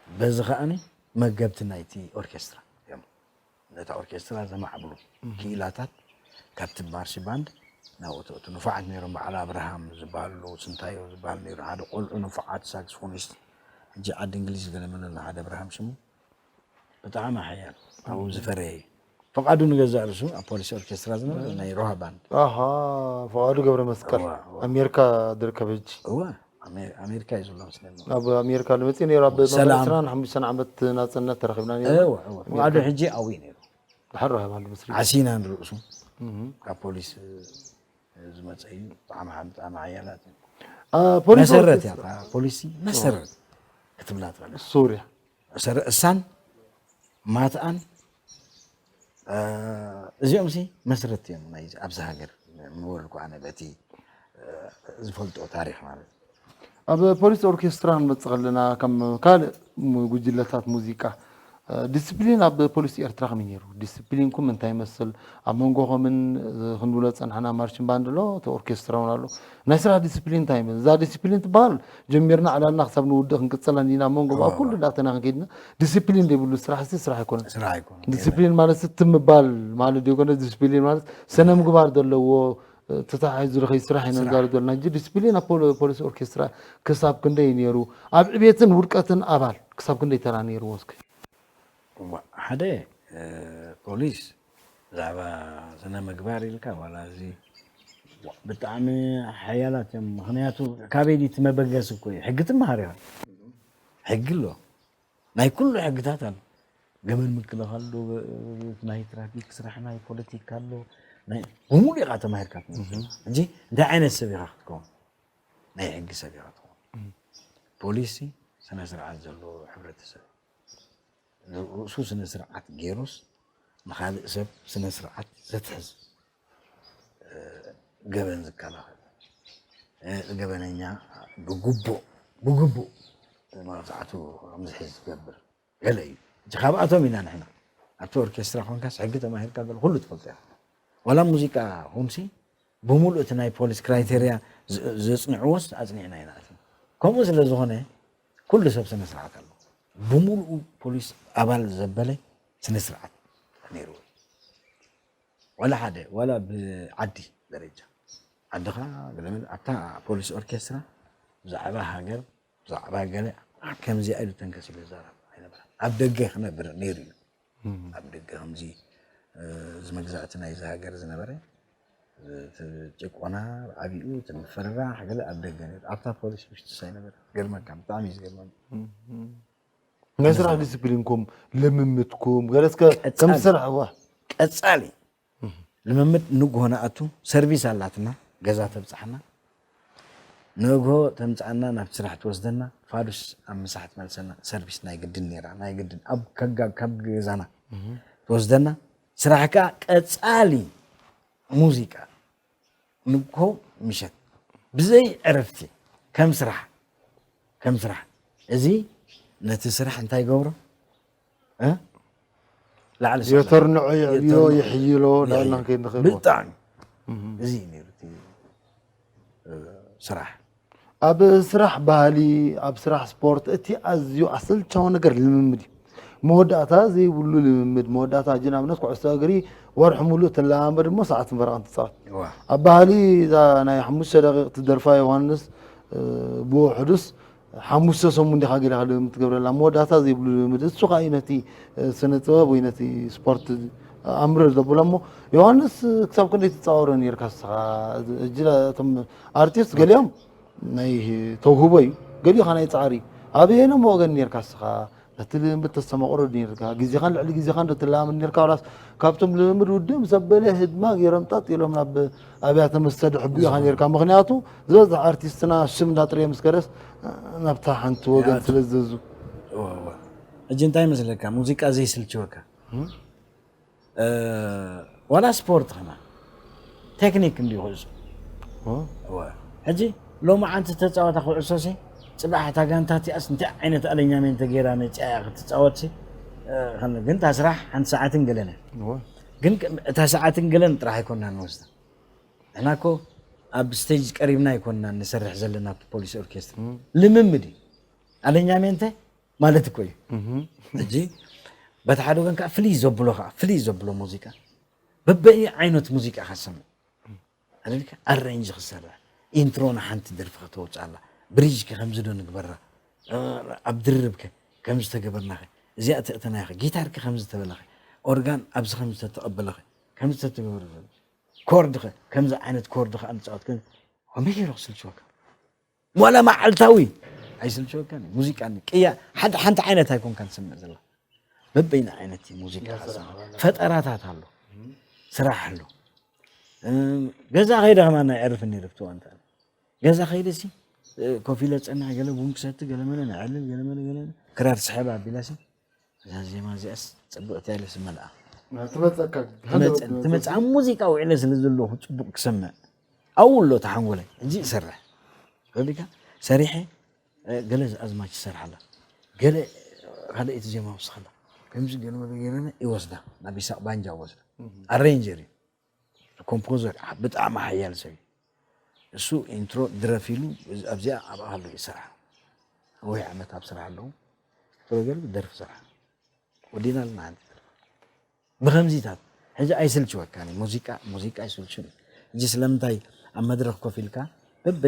በዚ ከኣኒ መገብቲ ናይቲ ኦርኬስትራ እዮም። ነታ ኦርኬስትራ ዘማዕብሉ ክኢላታት ካብቲ ማርሽ ባንድ ናብኡ ተእቱ። ንፉዓት ነይሮም። በዓል ኣብርሃም ዝበሃሉ፣ ስንታዮ ዝበሃል ነይሩ። ሓደ ቆልዑ ንፉዓት ሳክስፎኒስት። ሕጂ ዓዲ እንግሊዝ ገለ መለ ኣሎ፣ ሓደ ኣብርሃም ሽሙ። ብጣዕሚ ሓያል። ኣብኡ ዝፈረየ እዩ። ፍቓዱ ንገዛእ ርእሱ ኣብ ፖሊስ ኦርኬስትራ ዝነበረ ናይ ሮሃ ባንድ። ኣሃ፣ ፍቓዱ ገብረ መስቀል። እዋ፣ እዋ። ኣሜሪካ ዝርከብ ሕጂ። እዋ፣ ኣሜ-፣ ኣሜሪካ እዩ ዘሎ መስለኒ። ኣብ ኣሜሪካ ዝመጽእ ነይሩ፣ ኣብ ሰላም። ዕስራን ሓሙሽተን ዓመት ናጽነት ተረኺብና ነይሩ። እዋ፣ እዋ። ፍቓዱ ኣሜሪካ። ሕጂ ኣብኡ እዩ ነይሩ። ድሓር ሮሃ ባንድ መስሪ። ዓሲና ንርእሱ። እህ። ካብ ፖሊስ፣ እ፣ ዝመጸ እዩ። ብጣዕሚ ሓ-፣ ብጣዕሚ ሓያላት እዩ። አ፣ ፖሊስ መሰረት ኦርኬስትራ። እያ፣ እታ ፖሊሲ መሰረት ክትብላ ትኽእል። ሱርያ። ሰረ-፣ እሳን ማትኣን፣ እ፣ እዚኦም ሲ መስረት እዮም ናይ ኣብዚ ሃገር። ምበልኩ ኣነ በቲ፣ እ፣ ዝፈልጦ ታሪኽ ማለት እዩ። ኣብ ፖሊስ ኦርኬስትራ ክንመጽእ ከለና፣ ከም ካልእ ም-፣ ጉጅለታት ሙዚቃ፣ እ፣ ዲስፕሊን ኣብ ፖሊስ ኤርትራ ከመይ ነይሩ? ዲስፕሊንኩም እንታይ ይመስል? ኣብ መንጎኹምን፣ እ፣ ክንብሎ ዝጸናሕና ማርችን ባንድ ኣሎ፣ እቲ ኦርኬስትራ እውን ኣሎ። ናይ ስራሕ ዲስፕሊን እንታይ ይመስል? እዛ ዲስፕሊን ትበሃል ጀሚርና ዕላልና ክሳብ ንውድእ ክንቅጽላ እንዲና፣ ኣብ መንጎ እዋ፣ ኣብ ኩሉ እዋ። እንዳተና ክንከይድና፣ ዲስፕሊን ዘይብሉ ስራሕ ሲ ስራሕ ኣይኮነን። ስራሕ ኣይኮነን። ዲስፕሊን ማለት ሲ ትም ምባል ማለት ዶ ይኮነ? ዲስፕሊን ማለት ስነ ምግባር ዘለዎ፣ እ፣ ተተሓሒዙ ዝኸይድ ስራሕ ኢና ስራሕ። ንዛረብ ዘለና እንጂ ዲስፕሊን ኣብ ፖሎ-፣ ፖሊስ ኦርኬስትራ ክሳብ ክንደይ ነይሩ? ኣብ ዕቤትን ውድቀትን ኣባል ክሳብ ክንደይ ተራ ነይርዎ እስኪ? እዋ፣ ሓደ፣ እ፣ ፖሊስ ብዛዕባ ስነ ምግባር ኢልካ ዋላ እዚ ብጣዕሚ ሓያላት እዮም። ምኽንያቱ ካበይ ድዩ እቲ መበገሲ እኮ እዩ። ሕጊ ትመሃር ኢኻ። ሕጊ ኣሎ። ናይ ኩሉ ሕግታት ኣሎ። ገበን ምክልኻል ኣሎ፣ ናይ ትራፊክ ስራሕ፣ ናይ ፖለቲካ ኣሎ። ናይ ብሙሉ ኢኻ ተማሂርካ ትመጽእ። እህ። ሕጂ እንታይ ዓይነት ሰብ ኢኻ ክትከውን? ናይ ሕጊ ሰብ ኢኻ ትኸውን። እህ። ፖሊስ ስነ ስርዓት ዘለዎ ሕብረተሰብ። ርእሱ ስነ ስርዓት ገይሩስ ንኻልእ ሰብ ስነ ስርዓት ዘትሕዝ፣ እ፣ ገበን ዝከላኸል፣ እ፣ ገበነኛ ብግቡእ፣ ብግቡእ መቕጻዕቱ ከም ዝሕዝ ዝገብር ገለ እዩ። እቲ ካብኣቶም ኢና ንሕና። ኣብቲ ኦርኬስትራ ኮንካስ ሕጊ ተማሂርካ ገለ ኩሉ ትፈልጦ ኢኻ። ዋላ ሙዚቃ ኹምሲ ብምሉእ እቲ ናይ ፖሊስ ክራይቴርያ ዘጽንዕዎስ ኣጽኒዕና ኢና። ከምኡ ስለ ዝኾነ ኩሉ ሰብ ስነ ስርዓት ኣለዎ። ብምሉኡ ፖሊስ ኣባል ዘበለ ስነ ስርዓት ነይርዎ። ዋላ ሓደ ዋላ ብዓዲ ደረጃ ዓድኻ ገለመለ ኣብታ ፖሊስ ኦርኬስትራ ብዛዕባ ሃገር ብዛዕባ ገለ ከምዚኣ ኢሉ ተንከስ ኢሉ ዝዛረብ ኣይነበረን። ኣብ ደገ ክነብር ነይሩ እዩ። ኣብ ደገ ከምዚ እዚ መግዛእቲ ናይዚ ሃገር ዝነበረ እቲ ጭቆና ዓቢኡ እቲ ምፍርራሕ ገለ ኣብ ደገ ነይሩ። ኣብታ ፖሊስ ውሽጢ ሳይነበረ ገርመካ ብጣዕሚ እዩ ዝገርመኒ። ናይ ስራሕ ዲስፕሊንኩም ልምምድኩም ገለ እስከ ከም ስራሕ ዋ ቀጻሊ ልምምድ ንግሆ ንኣቱ ሰርቪስ ኣላትና ገዛ ተብጻሕና ንግሆ ተምጻኣና ናብ ስራሕ ትወስደና ፋዱስ ኣብ ምሳሕ ትመልሰና ሰርቪስ ናይ ግድን ነይራ ናይ ግድን ኣብ ከጋ ካብ ገዛና ትወስደና ስራሕ ከኣ ቀጻሊ ሙዚቃ ንግሆ ምሸት ብዘይ ዕረፍቲ ከም ስራሕ ከም ስራሕ እዚ ነቲ ስራሕ እንታይ ይገብሮ እ ላዕሊ ሰማይ የተርንዖ የዕብዮ የተርንዖ ይሕይሎ ዳልና የዕብዮ። ከይንኽእል ብጣዕሚ እዚ እዩ ነይሩ እቲ እ፣ ስራሕ ኣብ ስራሕ ባህሊ ኣብ ስራሕ ስፖርት እቲ ኣዝዩ ኣሰልቻዊ ነገር ልምምድ እዩ መወዳእታ ዘይብሉ ልምምድ መወዳእታ ሕጂ ንኣብነት ኩዕሶ እግሪ ወርሒ ሙሉእ ትለማመድ እሞ ሰዓትን ፈረቓን ትፃወት እዋ ኣብ ባህሊ እዛ ናይ ሓሙሽተ ደቂቕ ትደርፋ ዮሃንስ እ፣ ብውሕዱስ ሓሙሽተ ሰሙን ዲኻ ገለ ልምምድ ትገብረላ መወዳእታ ዘይብሉ ልምምድ እሱ ከዓ እዩ ነቲ እ፣ ስነ ጥበብ ወይ ነቲ ስፖርት ኣምርር ዘብሎ እሞ ዮሃንስ ክሳብ ክንደይ ትፃወሮ ነርካ ስኻ እጅ እቶም ኣርቲስት ገሊኦም ናይ ተውህቦ እዩ ገሊኡ ከዓ ናይ ፃዕሪ ኣበየኖም ወገን ነርካ ስኻ ነቲ ልምምድ ተስተማቕሮ ነርካ ግዜኻን ልዕሊ ግዜኻን ዶ ትለማመድ ነርካ ዋላስ ካብቶም ልምምድ ውድእ ምስ ኣበለ ህድማ ገይሮም ጣጥ ኢሎም ናብ ኣብያተ መስተ ድሕቡ ኢኻ ነርካ ምክንያቱ ዝበዝሕ ኣርቲስትና ሽም እንዳጥረየ ምስ ከደስ ናብታ ሓንቲ ወገን ስለ ዝዘዙ እዋ፣ እዋ። ሕጂ እንታይ መስለካ ሙዚቃ ዘይስልችወካ እ፣ ዋላ ስፖርት ኸና ቴክኒክ እንዲ ኩዕሶ እዋ። ሕጂ ሎሚ ዓንቲ ተፃወታ ኩዕሶ ሲ ፅባሕ እታ ጋንታ እቲኣስ እንታይ ዓይነት ኣለኛሜንተ ገይራ መፂኣ እያ ክትፃወት ሲ እ፣ ኸን- ግን እታ ስራሕ ሓንቲ ሰዓትን ገለን እያ። እዋ። ግን ከ- እታ ሰዓትን ገለን ጥራሕ ኣይኮና ንወስዳ ንሕና እኮ ኣብ ስቴጅ ቀሪብና ኣይኮንና ንሰርሕ ዘለና ኣብቲ ፖሊስ ኦርኬስትራ ልምምድ እዩ ኣለኛሜንተ ማለት እኮ እዩ ሕጂ በቲ ሓደ ወገን ከዓ ፍልይ ዘብሎ ከዓ ፍልይ ዘብሎ ሙዚቃ በበይ ዓይነት ሙዚቃ ከሰምዕ ኣለካ ኣረንጅ ክሰርሕ ኢንትሮ ንሓንቲ ደርፊ ከተውፅኣላ ብሪጅ ከ ከምዚ ዶ ንግበራ ኣብ ድርብ ከ ከምዚ ተገበርና ከ እዚኣ ተእተናያ ከ ጊታር ከ ከምዚ ተበላ ከ ኦርጋን ኣብዚ ከምዚ ተተቐበለ ከ ከምዚ ተተገበረ ኮርድ ከ ከምዚ ዓይነት ኮርድ ከ ንፃወት ከ ከመይ ገይሩ ክስልችወካ ዋላ መዓልታዊ ኣይስልችወካን እዩ ሙዚቃ ቅያ ሓንቲ ዓይነት ኣይኮንካ ትስምዕ ዘላ በበይና ዓይነት እዩ ሙዚቃ ፈጠራታት ኣሎ ስራሕ ኣሎ ገዛ ከይደ ከማ ናይ ዕርፍ ነይረ ብትዋ እንተ ገዛ ከይደ ሲ ኮፍ ኢለ ፀንሕ ገለ ቡን ክሰቲ ገለመለ ንዕልል ገለመለ ገለ ክራር ስሕብ ኣቢላ ሲ እዛ ዜማ እዚኣስ ፅብቅቲ ያለ ስመልኣ ትመፀካ ትመፅእ ኣብ ሙዚቃ ውዕለ ስለ ዘለኹ ፅቡቅ ክሰምዕ ኣብኡ ኣሎ ተሓንጎለ ሕጂ ይሰርሕ ረዲካ ሰሪሐ ገለ ኣዝማች ይሰርሓላ ገለ ካልኣይቲ ዜማ ወስኸላ ከምዚ ገለ ገለ ይወስዳ ናብ ይሳቅ ባንጃ ወስዳ ኣሬንጀር እዩ ኮምፖዘር ብጣዕሚ ሓያል ሰብ እዩ እሱ ኢንትሮ ድረፍ ኢሉ ኣብዚኣ ኣብኣ ከሎ ይሰርሓ ወይ ዓመት ኣብ ስራሕ ኣለዉ ገለ ደርፊ ስራሕ ወዲና ኣለና ሓንቲ ብከምዚታት ሕጂ ኣይስልችወካን እዩ ሙዚቃ ሙዚቃ ኣይስልችን እዩ ሕጂ ስለምንታይ ኣብ መድረክ ኮፍ ኢልካ በቢ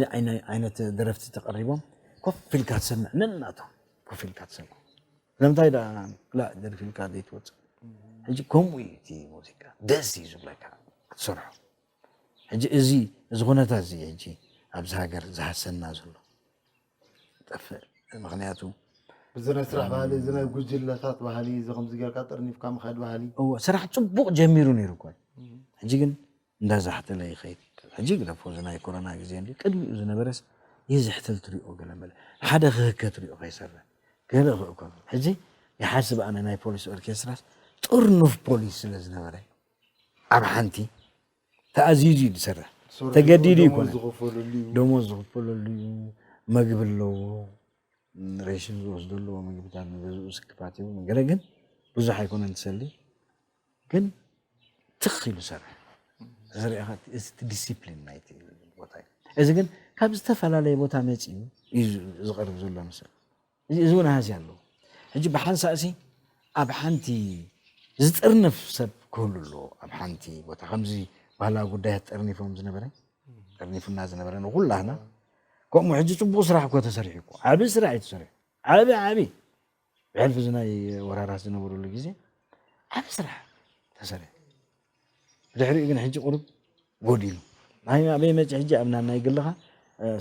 ዓይነት ደረፍቲ ተቀሪቦም ኮፍ ኢልካ ትሰምዕ ነናቶም ኮፍ ኢልካ ትሰምዕ ስለምንታይ ዳ ላ ደርፊ ኢልካ ዘይትወፅእ ሕጂ ከምኡ እዩ እቲ ሙዚቃ ደስ እዩ ዝብለካ ክትሰርሖ ሕጂ እዚ እዚ ኩነታት እዚ ሕጂ ኣብዚ ሃገር ዝሃሰና ዘሎ ጠፍእ ምክንያቱ እዚ ናይ ስራሕ ባህሊ እዚ ናይ ጉጅለታት ባህሊ እዚ ከምዚ ጌርካ ጠርኒፍካ ምካድ ባህሊ እዎ ስራሕ ፅቡቅ ጀሚሩ ነይሩ እኮ ሕጂ ግን እንዳዛሕተለ ይኸይድ ሕጂ ግደፎ እዚ ናይ ኮሮና ግዜ እንዲ ቅድሚኡ ዝነበረስ ይዝሕትል ትሪኦ ገለ መለ ሓደ ክህከ ትሪኦ ከይሰርሕ ገለ ክእኮ ሕጂ ይሓስብ ኣነ ናይ ፖሊስ ኦርኬስትራስ ጥርኑፍ ፖሊስ ስለ ዝነበረ ኣብ ሓንቲ ተኣዚዙ እዩ ዝሰርሕ ተገዲዱ ይኮነ ዝኸፈለሉ እዩ ደሞዝ ዝኽፈለሉ እዩ መግቢ ኣለዎ ሬሽን ዝወስዱ ኣለዎ ምግብታት ንገዝኡ ስክፋት ይቡ ገለ ግን ብዙሕ ኣይኮነን ትሰሊ ግን ትኽ ኢሉ ሰርሕ እዚ ርኢኻ እቲ ዲሲፕሊን ናይቲ ቦታ እዩ። እዚ ግን ካብ ዝተፈላለየ ቦታ መፂኡ እዩ ዝቐርብ ዘሎ መሰል። እዚ እውን ኣሃዚ ኣለዎ። ሕጂ ብሓንሳእሲ ኣብ ሓንቲ ዝጥርንፍ ሰብ ክህሉ ኣለዎ። ኣብ ሓንቲ ቦታ ከምዚ ባህላዊ ጉዳያት ጠርኒፎም ዝነበረ ጠርኒፉና ዝነበረ ንኩላህና ከምኡ ሕጂ ፅቡቅ ስራሕ እኮ ተሰሪሑ እኮ ዓብዪ ስራሕ እዩ ተሰሪሑ። ዓብዪ ዓብዪ ብሕልፊ እዚ ናይ ወራራት ዝነበሩሉ ግዜ ዓብዪ ስራሕ ተሰሪሑ። ብድሕሪኡ ግን ሕጂ ቁሩብ ጎዲሉ። ናይ ኣበይ መፂ ሕጂ ኣብ ናናይ ግልኻ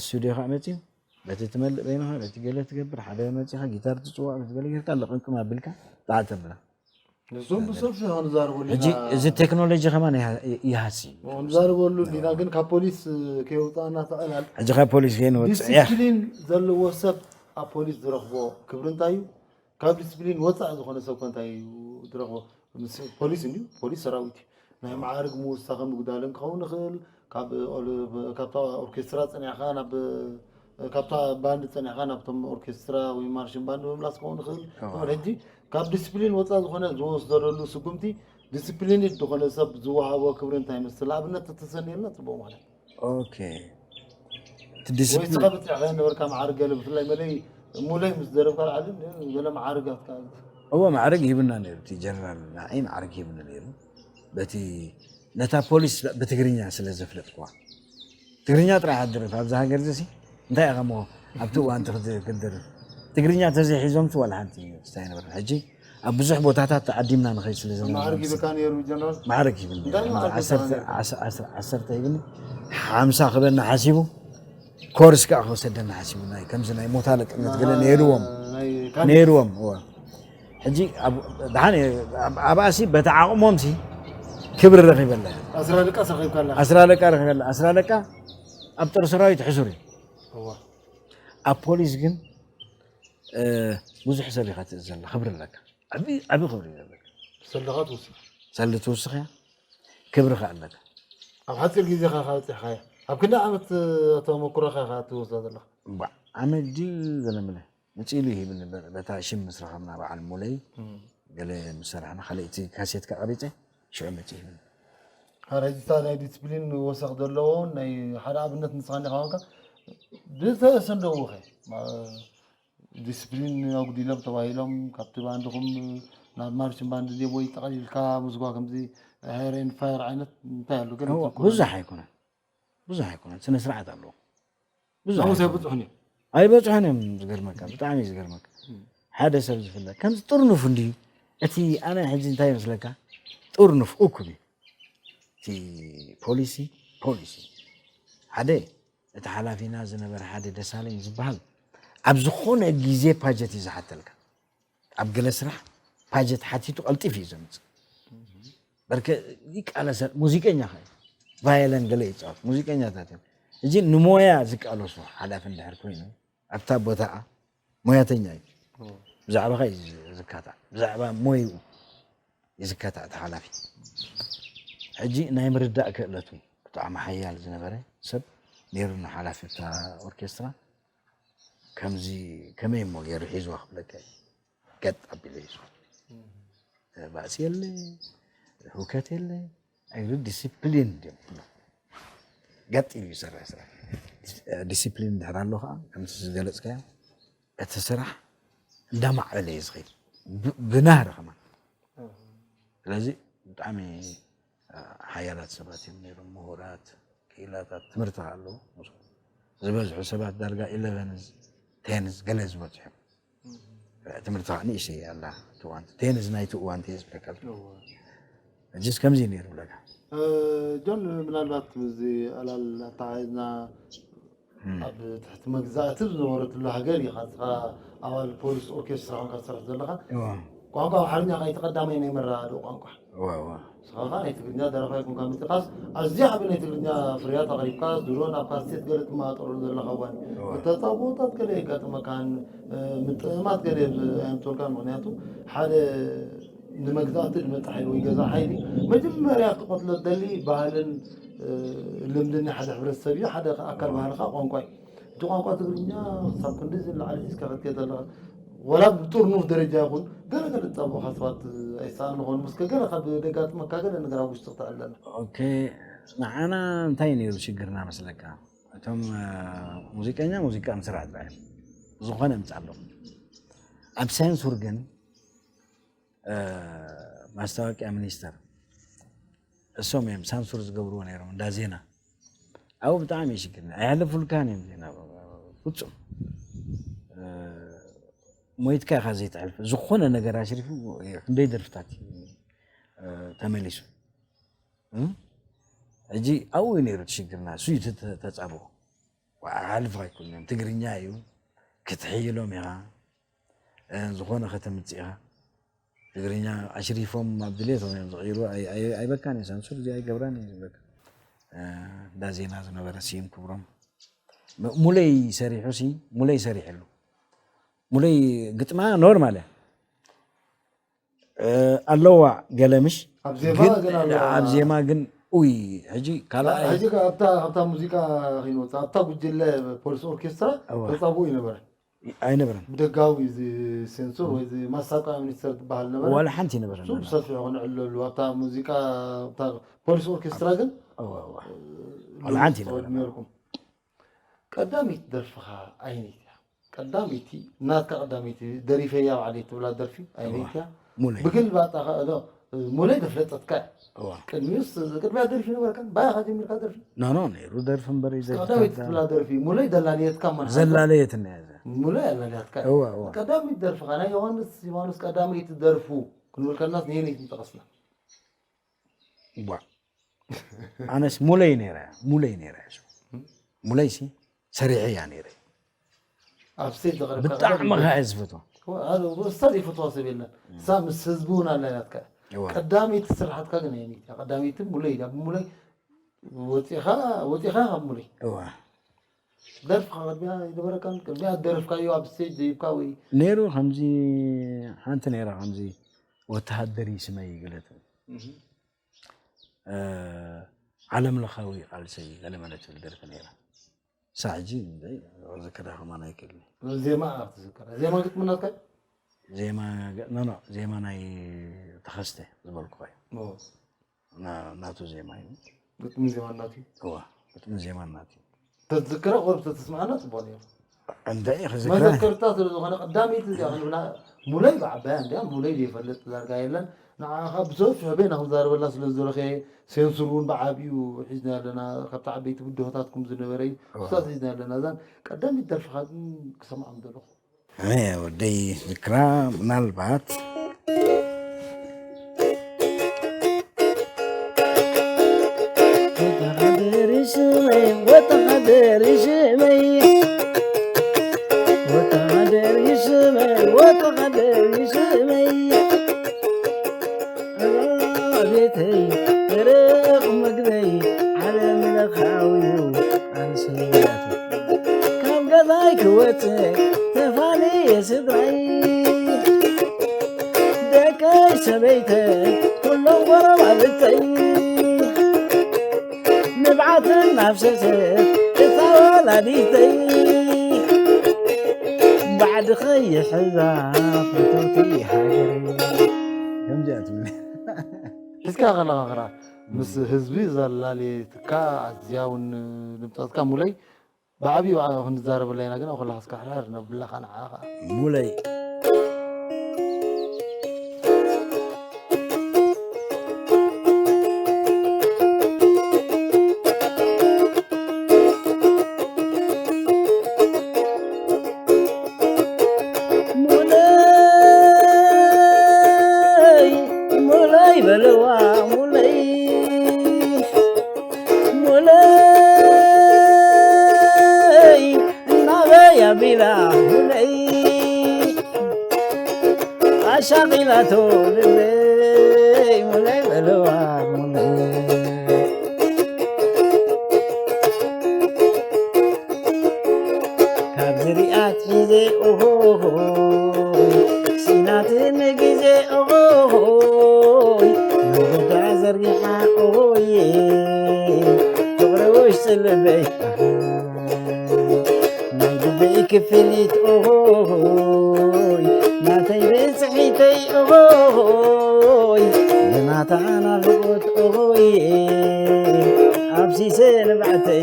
ስቱዲዮኻ መፂኡ በቲ ትመልእ በይንኻ በቲ ገለ ትገብር ሓደ መፂኻ ጊታር ትፅዋዕ በቲ ገለ ጌርካ ለቕምቅም ኣቢልካ ጣዕ ተብላ። ንሶም ብሰፊሑ ክንዛረበሉ ሕጂ ኢና እዚ ቴክኖሎጂ ከማን ይሃ- ይሃሲ። ክንዛረበሉ እንዲና። ግን ካብ ፖሊስ ከየውፃእና ተቐላል ሕጂ ካብ ፖሊስ ከይንወፅእ እያ። ዲስፕሊን ዘለዎ ሰብ ኣብ ፖሊስ ዝረኽቦ ክብሪ እንታይ እዩ? ካብ ዲስፕሊን ወፃእ ዝኾነ ሰብ ከ እንታይ እዩ ዝረኽቦ? ምስ ፖሊስ እንዲዩ ፖሊስ ሰራዊት እዩ። ናይ መዓርግ ምውሳኸ ምጉዳልን ክኸውን ይኽእል። ካብ ኦል- ካብታ ኦርኬስትራ ፀኒዕካ ናብ ካብታ ባንድ ፀኒዕካ ናብቶም ኦርኬስትራ ወይ ማርሽን ባንድ ምምላስ ክኸውን ይኽእል። ሕጂ ካብ ዲስፕሊን ወፃእ ዝኾነ ዝወሰደሉ ስጉምቲ ዲስፕሊን ዝኾነ ሰብ ዝወሃቦ ክብሪ እንታይ ይመስል? ኣብነት ተተሰንየልና ፅቡቅ ማለት እዩ። ኦኬ እቲ ወይ ዲስፕሊን ስኻ ብፅዕኻ ነበርካ መዓርግ ገለ ብፍላይ መለይ ሙለይ ምስ ዘረብካ ላዓልን ገለ መዓርጋትካ እዎ ማዕረግ ሂብና ነይሩ እቲ ጀነራል ንዓይ ማዕረግ ሂብኒ ነይሩ። በቲ ነታ ፖሊስ ብትግርኛ ስለ ዘፍለጥኩዋ ትግርኛ ጥራሕ ኣድርፍ ኣብዛ ሃገር እዚ እንታይ ኢኻ እሞ ኣብቲ እዋን ትኽድ- ክትደርፍ ትግርኛ ተዘይሒዞም ዋላ ሓንቲ ስታይ ነበር። ሕጂ ኣብ ብዙሕ ቦታታት ተዓዲምና ንኸይድ ስለ ዘለና መዓርግ ሂበካ ነይሩ ጀነራል ማዕረግ ሂብኒ እንታይ ማዕረግ ዓሰርተ ሂብካ ነይሩ? ዓሰርተ ዓሰርተ ሂብኒ ሓምሳ ክበና ሓሲቡ ኮርስ ከዓ ክወሰደና ሓሲቡ ናይ ከምዚ ናይ ሞት ኣለቅነት ገለ ነይርዎም ናይ ካን- ነይርዎም እወ ሕጂ ኣብ- ደሓን እየ፣ ኣብ- ኣብኣሲ በቲ ዓቕሞምሲ ክብሪ ረኺበላ እየ። ኣስራ ደቃ ሰኺብካ ኣላ ኣስራ ደቃ ረኺበላ ኣስራ ደቃ ኣብ ጦር ሰራዊት ሕሱር እዩ። እዋ ኣብ ፖሊስ ግን እ፣ ብዙሕ ሰብ ኢኻ ትእዘዝ ዘላ ክብሪ ኣለካ። ዓቢ ዓቢ ክብሪ እዩ ዘለካ። ሰልኻ ትውስኽ ሰሊ ትውስኽ እያ ክብሪ ከ ኣለካ። ኣብ ሓፂር ግዜ ኻ በፂሕኻያ ኣብ ክንዲ ዓመት ተመኩሮኻ ኢኻ ትወስዳ ዘለኻ ባዕ ዓመት ድዩ ገለ ምለ መፂሉ ይሂብኒ በ- በታ ሽም ምስ ረኸብና በዓል ሙለይ ገለ ምስ ሰራሕና ካልእቲ ካሴት ከቐሪፀ ሽዑ መፂ ይሂብኒ። ሐረ ሕጂታ ናይ ዲስፕሊን ወሰኽ ዘለዎ ናይ ሓደ ኣብነት ንስኻ እንዲኻ ኮንካ ብተሰንደውኸ ዲስፕሊን ኣጉዲሎም ተባሂሎም ካብቲ ባንድኹም ናብ ማርችን ባንድ ዴቦ ይጠቐሊልካ ምስጓ ከምዚ ሄሬን ፋየር ዓይነት እንታይ ኣሎ ገለ እዎ፣ ትዝክሮ? ብዙሕ ኣይኮነን ብዙሕ ኣይኮነን ስነ ስርዓት ኣለዎ ብዙሕ ናብኡ ኣይኮነን። ኣይበፅሑን እዮም ኣይበፅሑን እዮም ዝገርመካ ብጣዕሚ እዩ ዝገርመካ ሓደ ሰብ ዝፍለጥ ከምዚ ጥርኑፍ እንድዩ እቲ ኣነ ሕጂ እንታይ ይመስለካ ጥርኑፍ እኩል እዩ እቲ ፖሊሲ ፖሊሲ ሓደ እቲ ሓላፊና ዝነበረ ሓደ ደሳለኝ ዝበሃል ኣብ ዝኾነ ግዜ ፓጀት እዩ ዝሓተልካ ኣብ ገለ ስራሕ ፓጀት ሓቲቱ ቀልጢፍ እዩ ዘምፅእ በርከ ይቃለሰ ሙዚቀኛ ከ ቫየለን ገለ ይፃወት ሙዚቀኛታት እዮም እጂ ንሞያ ዝቃለሱ ሓላፊ እንድሕር ኮይኑ ኣብታ ቦታኣ ሞያተኛ እዩ ብዛዕባኻ እዩ ዝካታዕ ብዛዕባ ሞይኡ እዩ ዝካታዕ እቲ ሓላፊ ሕጂ ናይ ምርዳእ ክእለቱ ብጣዕሚ ሓያል ዝነበረ ሰብ ነይሩና ሓላፊ እታ ኦርኬስትራ ከምዚ ከመይ እሞ ገይሩ ሒዝዋ ክብለካ እዩ ገጥ ኣቢሉ ሒዝዋ ባእሲ የለ ህውከት የለ ኣይግዲ ዲስፕሊን ድዮም ኩሎም ገጥ ኢሉ ይሰርሕ ስራሕ ዲስፕሊን እንድሕር ኣሎ ከዓ ከምቲ ዝገለፅካዮ እቲ ስራሕ እንዳማዕበለ እዩ ዝኸይድ ብ- ብናህሪ ከማን ስለዚ ብጣዕሚ ሓያላት ሰባት እዮም ነይሮም ምሁራት ክኢላታት ትምህርቲ ኣለዎ ዝበዝሑ ሰባት ዳርጋ ኢለቨንዝ ቴንዝ ገለ ዝበፅሑ እዮም ትምህርቲ ከዓ ንእሽተይ ኣላ ትዋንቲ ቴንዝ ናይቲ እዋን ቴንዝ ብለካ ሕጅስ ከምዚ ነይሩ ብለካ ጆን ምናልባት እዚ ኣላል ኣተሓሒዝና ኣብ ትሕቲ መግዛእቲ ዝነበረትሉ ሃገር ኢኻ ንስኻ ኣባል ፖሊስ ኦርኬስትራ ኮንካ ትሰርሕ ዘለኻ ቋንቋ ኣምሓርኛ ከይቲ ቀዳማይ ናይ መረዳድኦ ቋንቋ ንስኻ ከዓ ናይ ትግርኛ ደረፋ ይኮንካ ምጥቃስ ኣዝያ ዓቢ ናይ ትግርኛ ፍርያት ኣቕሪብካ ድሮ ናብ ካሴት ገለ ትመጣጠረሉ ዘለኻ እዋን እዩ እተፃቦታት ገለ የጋጥመካን ምጥእማት ገለ ኣየምፅኡልካን ምክንያቱ ሓደ ንመግዛእቲ ዝመፀ ሓይሊ ወይ ገዛ ሓይሊ መጀመርያ ክቐትሎ ደሊ ባህልን ልምድን ሓደ ሕብረተሰብ እዩ ሓደ ኣካል ባህልካ ቋንቋ እዩ እቲ ቋንቋ ትግርኛ ክሳብ ክንዲ ዝለዓለ ሒዝካ ክትከ ዘለካ ወላ ብጥርኑፍ ደረጃ ይኹን ገለ ገለ ዝፀብቑካ ሰባት ኣይሰኣን ንኾኑ ምስከ ገለ ካብ ደጋጥመካ ገለ ነገር ኣብ ውሽጢ ክተዕለና ኦኬ ንዓና እንታይ ነይሩ ሽግርና መስለካ? እቶም ሙዚቀኛ ሙዚቃ ምስራሕ ጥራይ ዝኾነ ምፃ ኣለኹ። ኣብ ሳንሱር ግን ማስታወቂያ ሚኒስተር እሶም እዮም ሳንሱር ዝገብርዎ ነይሮም እንዳ ዜና። ኣብኡ ብጣዕሚ ይሽግርኒ። ኣየሕልፉልካን እዮም ዜና ፍፁም። ሞይትካ ኢኻ ዘይትሕልፍ። ዝኾነ ነገር ኣሽሪፉ ክንደይ ደርፍታት እዩ ተመሊሱ። ሕጂ ኣብኡ እዩ ነይሩ እቲ ሽግርና። እሱ እዩ ተፃብኦ። ሓልፍ ኣይኮነን። ትግርኛ እዩ ክትሕይሎም ኢኻ። ዝኾነ ከተምፅእ ኢኻ። ትግርኛ ኣሽሪፎም ኣብ ድሌቶም እዮም ዝቕይሩ። ኣይበካን እዩ ሳንሱር እዚ ኣይገብራን እዩ ዝብለካ። እንዳ ዜና ዝነበረ ስዩም ክብሮም ሙለይ ሰሪሑ ሲ ሙለይ ሰሪሕሉ። ሙለይ ግጥማ ኖርማል እያ ኣለዋ ገለምሽ ኣብ ዜማ ግን ግን ኣለዋ። ኣብ ዜማ ግን ኡይ ሕጂ ካልኣይ ሕጂ ከ ኣብታ ኣብታ ሙዚቃ ኺንወፅእ ኣብታ ጉጅለ ፖሊስ ኦርኬስትራ እዋ። ተፃብኡ ይነበረ። ኣይነበረን። ብደጋዊ እዚ ሴንሱር ወይ እዚ ማስታወቂያ ሚኒስተር ዝበሃል ነበረ። ዋላ ሓንቲ ኣይነበረን። እሱ ብሰፊሑ ክንዕለሉ ኣብታ ሙዚቃ ኣብታ ፖሊስ ኦርኬስትራ ግን እዋ፣ እዋ። ዋላ ሓንቲ ኣይነበረን። ነርኩም ቀዳሚት ደርፍኻ ኣይነይቲ እያ? ቀዳመይቲ ናትካ ቀዳመይቲ ደሪፈያ ባዕለይ ትብላ ደርፊ ኣይነይቲ እያ? ሙለይ። ብግልባጣ ከ ዶ ሙለይ ደፍለጠትካ እያ። እዋ። ቅድሚኡስ ቅድሚያ ደርፊ ነበርካ ባያኻ ጀሚርካ ደርፊ ኖ ኖ ነይሩ ደርፊ እምበር እዩ ቀዳመይቲ ደርፊ ትብላ ደርፊ ሙለይ ደላለየትካ ማን ሓንሳ? ዘላለየትና እያ እዛ። ሙለይ ኣላለያትካ እያ። እዋ፣ እዋ። ቀዳመይቲ ደርፍኻ ናይ ዮሃንስ ዮሃንስ ቀዳመይቲ ደርፉ ክንብል ከናስ ነየነይቲ ምጠቐስና? ቧ ኣነስ ሙለይ ነይረ ሙለይ ነይረ እሱ ሙለይ ሲ ሰሪሐ እያ ነይረ ኣብ ስቴጅ ዘቕረብካ ብጣዕሚ ከኣ ዝፈትዋ እሳ ዘይፈትዋ ሰብ የለን እሳ ምስ ህዝቢ እውን ኣለያትካ እዋ ቀዳመይቲ ስራሓትካ ግን የኒት እያ ቀዳመይቲ ሙለይ እያ ብሙለይ ወፂኻ ወፂኻ ካብ ሙለይ እዋ ደርፍካ ቅድሚያ ይነበረካን ቅድሚያ ደርፍካዮ ኣብ ስቴጅ ዘይብካ ወይ ነይሩ ከምዚ ሓንቲ ነይራ ከምዚ ወተሃደር ይስመይ ገለ ትብል ዓለም ለኻዊ ቃልሰይ ገለመለ ትብል ደርፊ ነይራ። እሳ ሕጂ ዝክራ ከማን ኣይክእልን። ዜማ ኣብ ትዝክራ ዜማ ግጥሚ ናትካ? ዜማ ኖ ኖ ዜማ ናይ ተኸስተ ዝበልኩኻ እዩ። ኦ፣ ና- ናቱ ዜማ እዩ። ግጥሚ ዜማ ናቱ እዩ። እዋ ግጥሚ ዜማ ናቱ እዩ። ተዝክራ ቁሩብ ተትስምዓና ጽቡቕ ነይሩ። እንታይ ክዝክራ? መዘከርታ ስለ ዝኾነ ቀዳመይቲ እዚኣ ክንብላ ሙለይ ብዓባያ እንዲያ ሙለይ ዘይፈልጥ ዳርጋ የለን። ንዓኻ ብሰፊሑ በይና ክንዛረበላ ስለ ዝደለኸ ሴንሱር እውን ብዓብዩ ሒዝና ኣለና ካብቲ ዓበይቲ ብድሆታትኩም ዝነበረ እዩ እዋ። ክሳብ ሒዝና ኣለና እዛን ቀዳመይቲ ደርፍኻ ግን ክሰምዖም ዘለኹ ኣየ ወደይ ዝክራ ምናልባት ወተሃደር ይስመይ ወተሃደር ይስመይ ወተሃደር ይስመይ ወተሃደር ይስመይ ቤተይ ደረቕ መግበይ ዓለም ለኻዊ ቃልሰይ ካብ ገዛይ ክወፅእ ተፋልየ ስድራይ ደቀይ ሰበይተይ ኩሎም ጎረባብተይ ንብዓትን ኣፍሰሰት እታ ወላዲተይ ባዕዲ ኸይሕዛ ፍትውቲ ሃገረይ ከምዚኣ ትብል ሒዝካ ከለኻ ክራ ምስ ህዝቢ ዘላለየትካ ኣዝያ እውን ድምፀትካ ሙለይ ብዓብዩ ክንዛረበላ ኢና ግን ኣኹላ ስካሕራር ነብለኻ ንዓኻ ሙለይ ሙለይ ሙለይ በልዋ ሙለይ ሙለይ ናበይ ኣቢላ ሙለይ ኣሻቒላቶ ልበይ ሙለይ በልዋ ሙለይ ካብ ዝሪኣት ሒዘ ኦሆሆይ ሲናትኒ ግዜ ኦሆሆይ መወዳ ዘርጊሓ ኦሆይ ፍቕሪ ውሽጢ ልበይ ናይ ልበይ ክፍሊት ኦሆሆይ ናተይ ብፅሒተይ ኦሆሆይ ንናታ ናፍቆት ኦሆይ ኣብ ሲሰ ንብዓተይ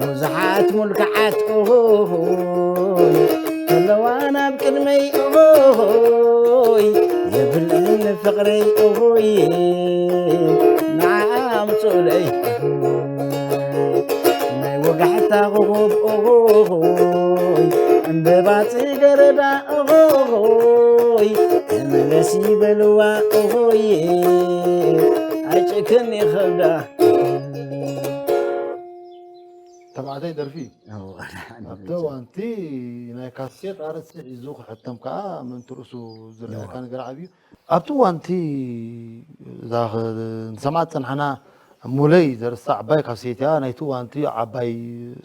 ብዙሓት ሙልክዓት ኦሆሆይ ከለዋ ናብ ቅድመይ ኦሆሆይ የብልዕን ፍቕረይ ኦሆይ ንዓ ኣምፅኡለይ ናይ ወጋሕታ ኮኾብ ኦሆሆይ ዕምበባ ጽገረዳ ኦሆሆይ ተመለሲ በልዋ ኦሆይ ኣይጭክን ይኸብዳ ተባዕታይ ደርፊ እዩ ኣብቲ እዋንቲ ናይ ካሴት ኣርእስቲ ሒዙ ክሕተም ከዓ ምእንቲ ርእሱ ዝረኣየካ ነገር ዓብዩ ኣብቲ እዋንቲ እዛ ንሰምዓ ዝፀናሕና ሙለይ ዘርእስታ ዓባይ ካሴት እያ ናይቲ እዋንቲ ዓባይ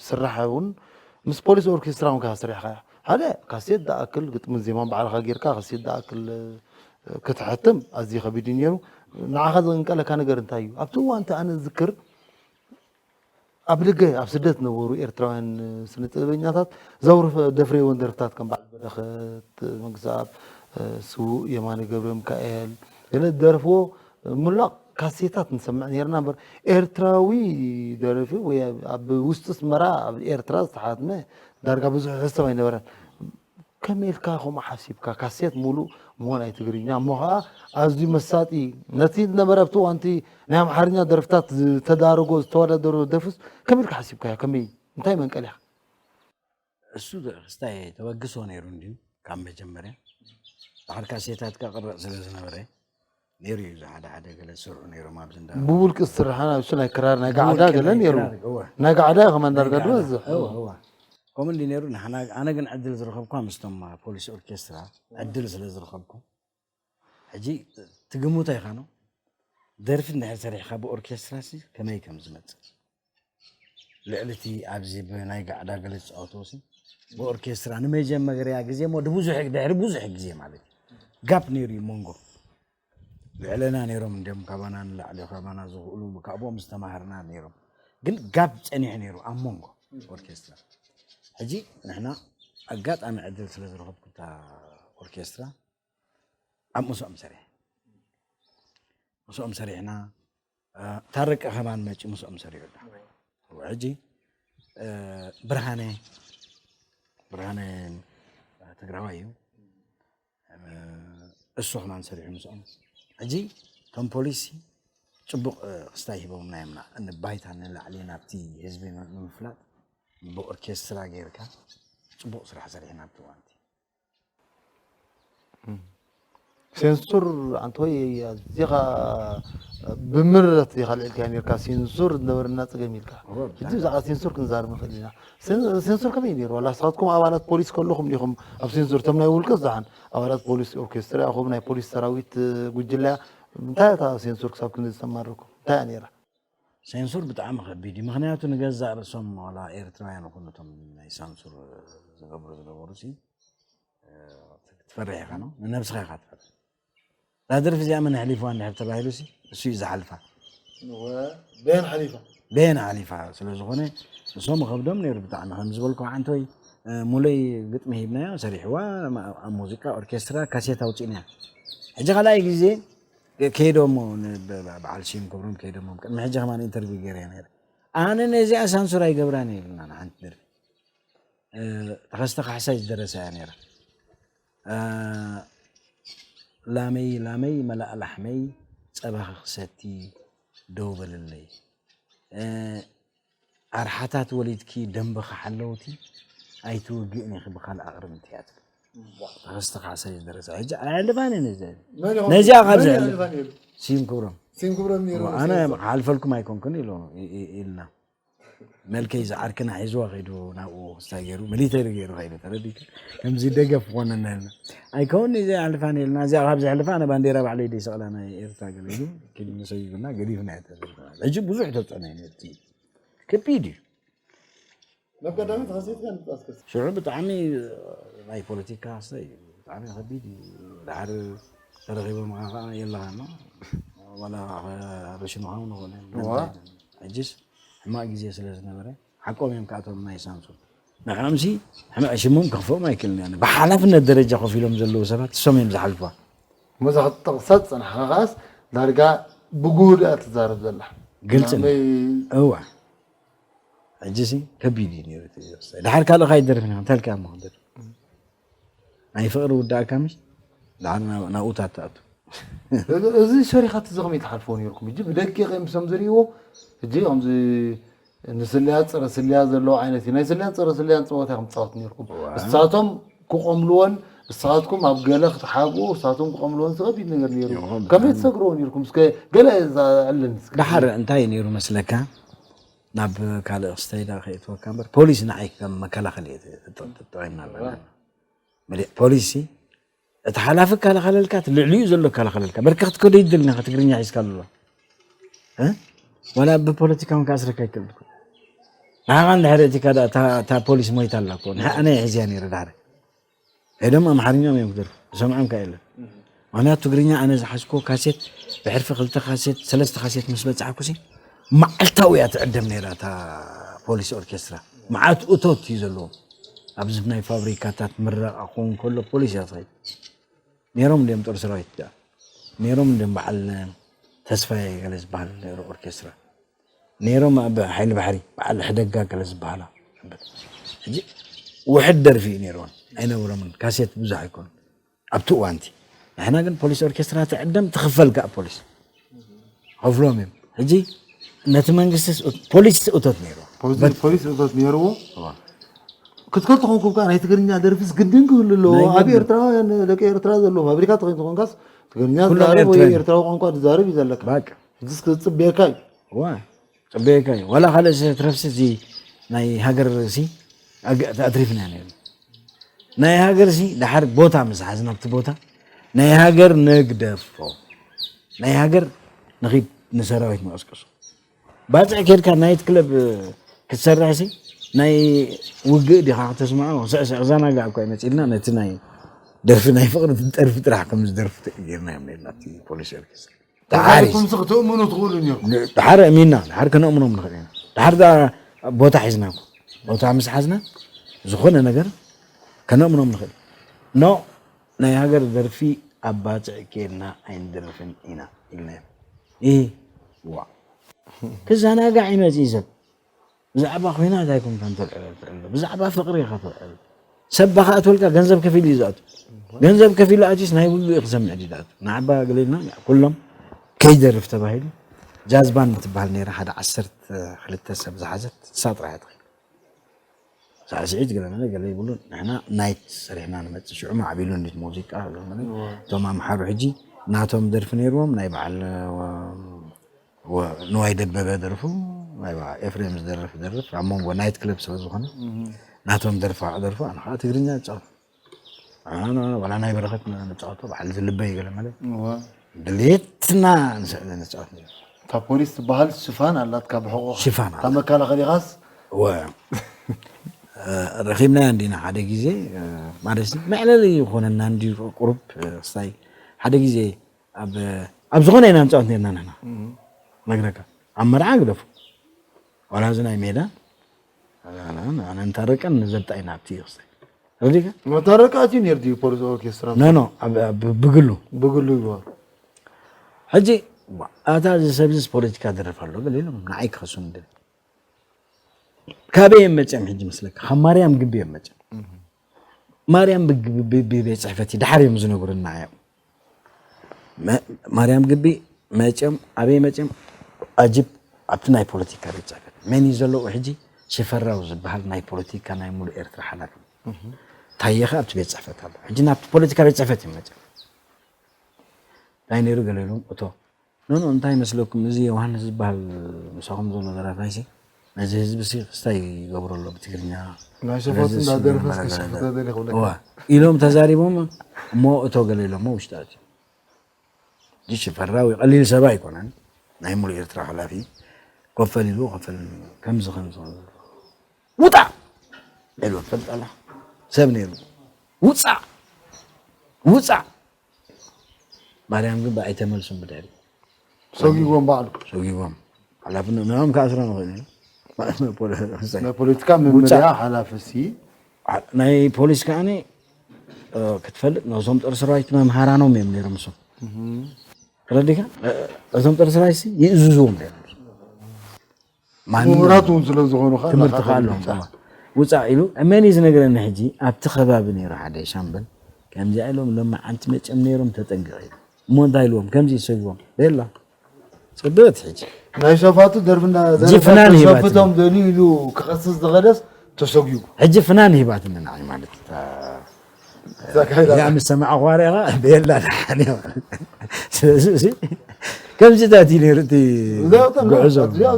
ስራሕ እውን ምስ ፖሊስ ኦርኬስትራ እውን ከዓ ሰሪሕካ እያ ሓደ ካሴት ዝኣክል ግጥምን ዜማን ባዕልካ ጌርካ ካሴት ዝኣክል ክትሕትም ኣዝዩ ከቢድ እዩ ነይሩ ንዓኻ ዘንቀለካ ነገር እንታይ እዩ ኣብቲ እዋንቲ ኣነ ዝዝክር ኣብ ደገ ኣብ ስደት ዝነበሩ ኤርትራውያን ስነ ጥበበኛታት ዘውርፍ ደፍረይወን ደርፍታት ከም በዓል በረኸት መንግስተኣብ ስዉእ የማነ ገብረ ሚካኤል ገለ ዝደረፍዎ ሙላቕ ካሴታት ንሰምዕ ነርና እምበር ኤርትራዊ ደረፊ ወይ ኣብ ውስጢ ኣስመራ ኣብ ኤርትራ ዝተሓትመ ዳርጋ ብዙሕ ሕሰብ ኣይነበረን ከመይ ኢልካ ከምኡ ሓሲብካ ካሴት ሙሉእ ምኾን ኣይ ትግርኛ እሞ ከዓ ኣዝዩ መሳጢ ነቲ ዝነበረ ኣብቲ እዋንቲ ናይ ኣምሓርኛ ደርፍታት ዝተዳረጎ ዝተወዳደሮ ደርፍስ ከመይ ኢልካ ሓሲብካዮ ከመይ እንታይ መንቀሊኻ እሱ ክስታይ ተበግሶ ነይሩ እንድዩ ካብ መጀመርያ ድሓር ካሴታት ከቕረፅ ስለ ዝነበረ ነይሩ እዩ ሓደ ሓደ ገለ ዝስርሑ ነይሮም ኣብዚ እንዳ ብውልቂ ዝስርሓ እሱ ናይ ክራር ናይ ጋዕዳ ገለ ነይሩ ናይ ጋዕዳ ከማን ዳርጋ ድበዝሕ ከምኡ እንዲ ነይሩ ኣነ ግን ዕድል ዝረኸብኳ ምስቶም ፖሊስ ኦርኬስትራ ዕድል ስለ ዝረኸብኩ ሕጂ ትግምቶ ኢኻ ነው ደርፊ እንድሕር ሰሪሕካ ብኦርኬስትራ ሲ ከመይ ከም ዝመፅእ ልዕሊ እቲ ኣብዚ ብናይ ጋዕዳ ገለ ዝፃወትዎ ሲ ብኦርኬስትራ ንመጀመርያ ግዜ ሞ ድብዙሕ ድሕሪ ብዙሕ ግዜ ማለት እዩ ጋፕ ነይሩ እዩ መንጎ ልዕለና ነይሮም እንዲም ካባና ንላዕሊ ካባና ዝኽእሉ ካብኦም ዝተማሃርና ነይሮም ግን ጋፕ ፀኒሑ ነይሩ ኣብ መንጎ ኦርኬስትራ ሕጂ ንሕና ኣጋጣሚ ዕድል ስለ ዝረኸብኩ እታ ኦርኬስትራ ኣብ ምስኦም ሰሪሐ ምስኦም ሰሪሕና ታረቀ ከማን መፂ ምስኦም ሰሪሑ ኣሎ ሕጂ ብርሃነ ብርሃነ ትግራዋይ እዩ እሱ ከማን ሰሪሑ ምስኦም ሕጂ ከም ፖሊሲ ፅቡቅ ክስታይ ሂቦምና እዮም ንባይታ ንላዕሊ ናብቲ ህዝቢ ንምፍላጥ ብኦርኬስትራ ገይርካ ፅቡቅ ስራሕ ሰሪሕና ኣብቲ እዋንቲ ሴንሱር ኣንተ ወይ ኣዚኻ ብምረት ኢኻ ልዕልካ ነርካ ሴንሱር ዝነበረና ፀገም ኢልካ ሕጂ ብዛዕባ ሴንሱር ክንዛርብ ንኽእል ኢና ሴንሱር ከመይ ነይሩ ዋላ ስኻትኩም ኣባላት ፖሊስ ከለኹም ዲኹም ኣብ ሴንሱር እቶም ናይ ውልቀ ዝሓን ኣባላት ፖሊስ ኦርኬስትራ ኢኹም ናይ ፖሊስ ሰራዊት ጉጅለያ እንታይ እታ ሴንሱር ክሳብ ክንዲ ዝተማረኩም እንታይ እያ ነይራ ሴንሱር ብጣዕሚ ከቢድ እዩ ምክንያቱ ንገዛእ ርእሶም ዋላ ኤርትራውያን ይኹኑ እቶም ናይ ሳንሱር ዝገብሩ ዝነበሩ ሲ ትፈርሕ ኢኻ ነው ንነብስኻ ኢኻ ትፈርሕ እዛ ደርፊ እዚኣ መን ኣሕሊፍዋ እንድሕር ተባሂሉ ሲ እሱ እዩ ዝሓልፋ በየን ሓሊፋ በየን ሓሊፋ ስለ ዝኾነ እሶም ከብዶም ነይሩ ብጣዕሚ ከም ዝበልኩ ዓንተወይ ሙለይ ግጥሚ ሂብናዮ ሰሪሕዋ ኣብ ሙዚቃ ኦርኬስትራ ካሴት ኣውፂእናዮ ሕጂ ካልኣይ ግዜ ከይዶሞ በዓል ስዩም ክብሮም ከይዶሞ ቅድሚ ሕጂ ከማን ኢንተርቪው ገይረ ነይረ ኣነ ነዚኣ ሳንሱር ኣይገብራን እየ ኢልና ንሓንቲ ደርፊ ተኸስተ ካሕሳይ ዝደረሳ እያ ነይራ ላመይ ላመይ መላእ ላሕመይ ፀባኺ ክሰቲ ደው በልለይ ኣርሓታት ወሊድኪ ደንበኺ ሓለውቲ ኣይትውግእን ኢኺ ብኻልእ ኣቕርብንቲ እያ ትብል ተኸስተ ካሕሳይ ዝደረሳ ሕጂ ኣየሕልፋን እየ ነዚኣ ነዚኣ ካብ ዘሕልፍ ስዩም ክብሮም ኣነ ክሓልፈልኩም ኣይኮንኩን ኢሉ ኢልና መልከይ ዝዓርክና ሒዝዋ ከይዱ ናብኡ ክስታይ ገይሩ ሚሊተሪ ገይሩ ከይዱ ተረዲካ ከምዚ ደገፍ ክኾነና ኢልና ኣይከውን እዚኣ ኣሕልፋን ኢልና እዚኣ ካብ ዘሕልፋ ኣነ ባንዴራ ባዕለይ ደይ ሰቕላ ናይ ኤርትራ ገለ ኢሉ ኪድ ሰይዱና ገዲፍና ሕጂ ብዙሕ ተፅዕኖ እዩ ነቲ ከቢድ እዩ ናብ ቀዳሚት ኸሴትካ ንጣስከስ ሽዑ ብጣዕሚ ናይ ፖለቲካ ክስታይ እዩ ብጣዕሚ ከቢድ እዩ ድሓር ተረኺቦም ከዓ የለኻና ዋላ ረሽምኻ ንኾነ ሕጅስ ሕማቅ ግዜ ስለ ዝነበረ ሓቆም እዮም ከኣቶም ናይ ሳምሶን ንዕምሲ ሕማቅ ሽሞም ከኽፍኦም ኣይክእልን እያ ብሓላፍነት ደረጃ ኮፍ ኢሎም ዘለዉ ሰባት እሶም እዮም ዝሓልፉዋ መዛ ክትጠቕሳ ዝፀናሕካ ከዓስ ዳርጋ ብጉህድ እያ ትዛረብ ዘላ። ግልፂ ነው። ናበይ እዋ ሕጂ ሲ ከቢድ እዩ ነይሩ እቲ ዝወሰደ። ድሓር ካልእ ካይደርፍ ኢና እንታልካ እሞ ክደርፍ ናይ ፍቕሪ ውዳእካ ምሽ ድሓር ናብ- ናብኡታት ትኣቱ። እዚ ሸሪኻት እዚ ከመይ ትሓልፍዎ ነይርኩም? ሕጂ ብደቂቕ እዮም ሰም ዝርእይዎ። ሕጂ ከምዚ ንስልያ ፀረ ስልያ ዘለዎ ዓይነት እዩ። ናይ ስልያን ፀረ ስልያን ፀወታ ከም ትፃወት ነይርኩም። እሳቶም ክቆምልዎን እሳትኩም ኣብ ገለ ክትሓብኡ እሳቶም ክቆምልዎን ዝኸቢድ ነገር ነይሩ። ከመይ ትሰግርዎ ነይርኩም? እስከ ገለ እዛ ዕልን እስከ ድሓር እንታይ ነይሩ መስለካ? ናብ ካልእ ክስተይ ዳ ከይእትወካ እምበር ፖሊስ ንዓይ ከም መከላኸሊ እየ ተጠቂምና ኣለና። መለ- ፖሊሲ እቲ ሓላፊ ከላኸለልካ እቲ ልዕሊኡ ዘሎ ከላኸለልካ በርከ ክትከዶ ይደልና ትግርኛ ሒዝካ ኣለዋ። እ? ዋላ ብፖለቲካ እውን ክኣስረካ ይክእል። ንዓኻ እንድሕር እቲ ካዳ እታ ፖሊስ ሞይታ ኣላ እኮ ንዓነ ሕዝያ ነይረ ዳሕረ ከይዶም ኣምሓርኛም እዮም ክደርፉ ዝሰምዖም ከ የለን። ምክንያቱ ትግርኛ ኣነ ዝሓዝኮ ካሴት ብሕርፊ ክልተ ካሴት ሰለስተ ካሴት ምስ በፃሕኩ ሲ መዓልታዊ እያ ትዕደም ነይራ እታ ፖሊስ ኦርኬስትራ። መዓት እቶት እዩ ዘለዎ። ኣብዚ ናይ ፋብሪካታት ምረቃ ክኸውን ከሎ ፖሊስ እያ ትኸይድ። ነይሮም እንድዮም ጦር ሰራዊት ዳ ነይሮም እንድዮም በዓል ተስፋዬ ገለ ዝበሃል ነይሩ ኦርኬስትራ ነይሮም ኣብ ሓይሊ ባሕሪ በዓል ሕደጋ ገለ ዝበሃላ ሕጂ ውሕድ ደርፊ እዩ ነይርዎን ኣይነበሮምን። ካሴት ብዙሕ ኣይኮኑን ኣብቲ እዋንቲ። ንሕና ግን ፖሊስ ኦርኬስትራ ትዕደም ትኽፈል ከዓ ፖሊስ ከፍሎም እዮም። ሕጂ ነቲ መንግስቲ ፖሊስ እቶት ነይሩ። ፖሊስ እቶት ነይርዎ። ክትከል ተኾንኩም ከዓ ናይ ትግርኛ ደርፊስ ግድን ክህሉ ኣለዎ። ኣብ ኤርትራውያን ደቂ ኤርትራ ዘለዎ ፋብሪካ ተኮይን ተኾንካስ ትግርኛ ዝዛረብ ወይ ኤርትራዊ ቋንቋ ዝዛረብ እዩ ዘለካ። ሕጂስ ክፅበየካ እዩ። ፅበየካ እዩ። ዋላ ካልእ ዝተረፍሲ እዚ ናይ ሃገር ሲ ኣትሪፍና ነይሩ። ናይ ሃገር ሲ ድሓር ቦታ ምስ ሓዝና ኣብቲ ቦታ ናይ ሃገር ንግደፎ ናይ ሃገር ንኺድ ንሰራዊት ንቐስቀሶ። ባፅዕ ኬድካ ናይት ክለብ ክትሰርሕ ሲ ናይ ውግእ ዲኻ ከተስምዖ ስዕስዕ ክዘናጋዕ እኳ ይመፅልና ነቲ ናይ ደርፊ ናይ ፍቕሪ ትጠርፊ ጥራሕ ከም ዝደርፉ ጌርና እዮም ነርና ኣብቲ ፖሊስ ኦርኬስትራ። ተዓሪስ ተዛሪብኩም ሲ ክትእምኑ ትኽእሉ ነርኩም። ድሓር እሚና ድሓር ከነእምኖም ንኽእል ኢና። ድሓር ዳ ቦታ ሒዝና እኮ ቦታ ምስ ሓዝና ዝኾነ ነገር ከነእምኖም ንኽእል። ኖ ናይ ሃገር ደርፊ ኣብ ባፅዕ ኬድና ኣይንደርፍን ኢና ኢልና እዮም። ኢ ዋ ክዘናጋዕ ይመፅእ ሰብ ብዛዕባ ኮይናት ኣይኮንካን ተልዕሎ ትዕሎ ብዛዕባ ፍቅሪ ኢካ ተልዕሎ። ሰብ ባካ ኣትወልካ ገንዘብ ከፊሉ እዩ ዝኣቱ። ገንዘብ ከፊሉ ኣትዩስ ናይ ውግእ ክሰምዕ ድዩ ዝኣቱ? ንዓባ ገለ ኢልና ኩሎም ከይደርፍ ተባሂሉ ጃዝ ባንድ ትበሃል ነይራ ሓደ ዓሰርተ ክልተ ሰብ ዝሓዘት ንሳ ጥራሕ እያ ትኽእል። ሳዕስዒት ገለ መለ ገለ ይብሉ ንሕና ናይት ሰሪሕና ንመፅእ ሽዑ ማዕቢሉ እንዲት ሙዚቃ ገለ መለ እቶም ኣምሓሩ ሕጂ ናቶም ደርፊ ነይርዎም ናይ በዓል ንዋይ ደበበ ደርፉ ናይ በዓል ኤፍሬም ዝደርፍ ደርፍ ኣብ መንጎ ናይት ክለብ ስለ ዝኾነ ናቶም ደርፋ ደርፉ ኣነ ከዓ ትግርኛ ይፃወት ዋላ ናይ በረኸት ንፃወቶ በዓል ዝልበይ ገለ መለ ድሌትና ንስዕለ ንፃወት ነይሩ። እታ ፖሊስ ትበሃል ሽፋን ኣላትካ ብሕቆ ሽፋን እታ መከላኸሊኻስ እወ ረኺብናያ እንዲና ሓደ ግዜ ማለት መዕለሊ ይኾነና እንዲ ቁሩብ ክስታይ ሓደ ግዜ ኣብ ዝኾነ ኢና ንፃወት ነርና ንሕና ነግረካ ኣብ መርዓ ግደፉ ዋላ እዚ ናይ ሜዳ ኣነ እንታረቀን ንዘብጣ ኢና ኣብቲ ክስታይ ረዲካ መታረቂ ኣትዩ ነይሩ ድዩ ፖሊስ ኦርኬስትራ ኖ ኖ ብግሉ ብግሉ ይግባሩ ሕጂ ኣታ እዚ ሰብዚስ ፖለቲካ ደርፍ ኣሎ ገለ ኢሎም ንዓይ ክኸሱን ድል ካበይ እዮም መፅኦም ሕጂ መስለካ ካብ ማርያም ግቢ እዮም መፅኦም ማርያም ግቢ ቤት ፅሕፈት ድሓር እዮም ዝነግሩና እዮም ማርያም ግቢ መፅኦም ኣበይ መፅኦም ኣጅብ ኣብቲ ናይ ፖለቲካ ቤት ፅሕፈት መን እዩ ዘለዎ ሕጂ ሽፈራው ዝበሃል ናይ ፖለቲካ ናይ ሙሉእ ኤርትራ ሓላፊ ታየ ከ ኣብቲ ቤት ፅሕፈት ኣሎ ሕጂ ናብቲ ፖለቲካ ቤት ፅሕፈት እዮም መፅኦም እንታይ ነይሩ ገለ ኢሎም እቶ ኖኖ እንታይ ይመስለኩም እዚ ዮሃንስ ዝበሃል ምሳኹም ዘሎ ደራፋይሲ ነዚ ህዝቢ ሲ ክስታይ ይገብሮ ኣሎ ብትግርኛ ናይ ሸፈት እንዳደረፈስ ከሽፍቶ ደሊ ክብለካ ኢሎም ተዛሪቦም እሞ እቶ ገለ ኢሎሞ ውሽጢ ኣትዩ ጅሽ ፈራዊ ቀሊል ሰብ ኣይኮነን ናይ ሙሉ ኤርትራ ሓላፊ ኮፈል ኢሉ ኮፈል ከምዚ ከምዚ ውጣ ኢሉ ፈልጠላ ሰብ ነይሩ ውፃእ ውፃእ ማርያም ግን ብኣይተመልሱን ብድሕሪ ሰጊጎም ባዕሉ ሰጊጎም ሓላፍነት ንኦም ከኣስሮ ንኽእል እዩ ማለት ነው ፖለ- ናይ ፖለቲካ መምርያ ሓላፊ ሲ ናይ ፖሊስ ከዓኒ እ፣ ክትፈልጥ ነዞም ጦር ሰራዊት መምሃራኖም እዮም ነይሮም እሶም ተረዲካ? እቶም ጥርስራይሲ ይእዝዝዎም ነይሮም። ማንም ምሁራት እውን ስለ ዝኾኑ ከዓ ትምህርቲ ናኻ ከኣሎም። ብቻ። ውፃእ ኢሉ መን እዩ ዝነግረኒ? ሕጂ ኣብቲ ከባቢ ነይሩ ሓደ ሻምበል ከምዚኣ ኢሎም ሎማዓንቲ መፅኦም ነይሮም፣ ተጠንቀቕ ኢሉ። እሞ እንታይ ኢልዎም? ከምዚ ይሰግዎም ቤላ ፅብት። ሕጂ ናይ ሸፋቱ ደርፍና ሕጂ ፍናን ሂባትና። ሸፍቶም ደልዩ ኢሉ ክኸስስ ዝኸደስ ተሰጒጉ። ሕጂ ፍናን ሂባትና ንዓይ ማለት እታ እዛ ካይዳ እዚኣ ምስ ሰማዕኹዋ ሪኢኻ ቤላ ደሓን እያ ማለት። ስለዚ እዚ ከምዚታት እዩ ነይሩ እቲ እዛ በጣም ጉዕዞ። እዚኣ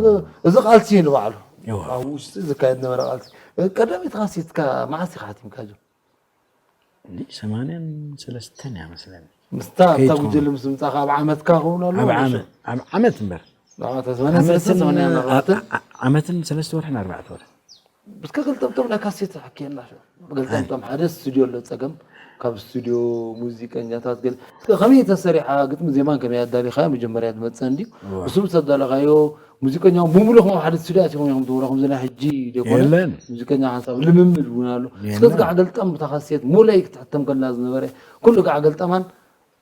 እዚ ቃልሲ እዩ ንባዕሉ። እዋ። ኣብ ውሽጢ ዝካየድ ነበረ ቃልሲ። ቀዳመይቲ ካሴትካ መዓስ ኢኻ ሓቲምካዮ? እንዲ ሰማንያን ሰለስተን እያ መስለኒ። ምስታ ኣብታ ከይትኾን። ጉጅለ ምስ ምጻኻ ኣብ ዓመትካ ክኸውን ኣሎ ኣብ ማለት ዓመት፣ እዩ። ኣብ ዓመት እምበር። ኣብ ዓመትን፣ ሰማንያን ሰለስተን፣ ሰማንያን ኣርባዕተን። ዓ-፣ ዓ-፣ ዓመትን ሰለስተ ወርሕን ኣርባዕተ ወርሕን። እስከ ገልጠምጠም ናይ ካሴት ሓኪየና ሸው። ገልጠምጠም ሓደ ስቱድዮ ኣሎ ጸገም፣ ካብ ስቱድዮ ሙዚቀኛታት ገለ። እስከ ከመይ ተሰሪሓ፣ ግጥሚ ዜማን ከመይ ኣዳሊኻዮ መጀመርያ ዝመጽእ እንድዩ። እዋ። እሱ ምስ ኣዳለኻዮ ሙዚቀኛ እውን ብምሉእ ከም ኣብ ሓደ ስቱድዮ ኣቲኹም ኢኹም ትገብሩ፣ ከምዚ ናይ ሕጂ ዘይኮነ የለን። ሙዚቀኛ ሓንሳብ ልምምድ እውን ኣሎ። እስከ የለን። ዝጋዕ ገልጠም እታ ካሴት ሙለይ ክትሕተም ከላ ዝነበረ ኩሉ ጋዕ ገልጠማን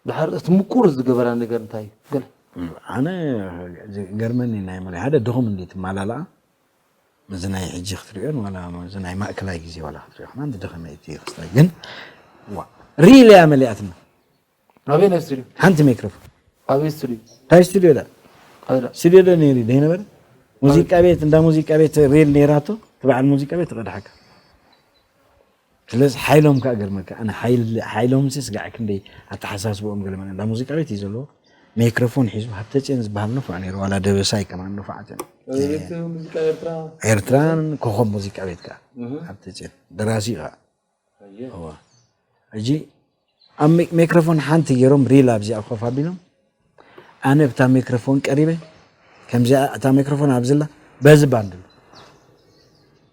ድሓር እቲ ምቁር ዝገበራ ነገር እንታይ እዩ? ገለ። ኣነ ዝገርመኒ ናይ ሙለይ ሓደ ድኹም እንዲ ትመላልኣ ምስዚ ናይ ሕጂ ክትሪኦን ዋላ ምስዚ ናይ ማእከላይ ግዜ ዋላ ክትሪኦ ከማን ዝደኸመ እቲ ክስታይ ግን ዋ ሪል እያ መሊኣትና። ኣበይ ናይ ስቱድዮ? ሓንቲ ሜክሮፎን። ኣበይ ስቱድዮ? እንታይ ስቱድዮ ዳ? ኣበይ ዳ? ስቱድዮ ዶ ነይሩ ዶ ይነበረ? ሙዚቃ ቤት፣ እንዳ ሙዚቃ ቤት ሪል ነይራቶ፣ እቲ በዓል ሙዚቃ ቤት ትቐድሓካ። ስለዚ ሓይሎም ከኣ ገርመካ፣ ኣነ ሓይል-፣ ሓይሎምሲ ስጋዕ ክንደይ ኣተሓሳስብኦም ገለ መለ፣ እንዳ ሙዚቃ ቤት እዩ ዘለዎ። ሜክሮፎን ሒዙ ሃብተጽዮን ዝበሃል ንፉዕ ነይሩ፣ ዋላ ደበሳይ ከማን ንፉዓት እዮም። ኣበይ ቤት ሙዚቃ ኤርትራ? ኤርትራን ኮኾብ ሙዚቃ ቤት ከኣ እህ። ሃብተጽዮን ደራሲ እዩ ከኣ። ኣየ። እዋ። ሕጂ ኣብ ሜ-፣ ሜክሮፎን ሓንቲ ገይሮም ሪል ኣብዚኣ ኮፍ ኣቢሎም፣ ኣነ ብታ ሜክሮፎን ቀሪበ፣ ከምዚኣ እታ ሜክሮፎን ኣብዚላ፣ በዚ ባንድ ኣሎ።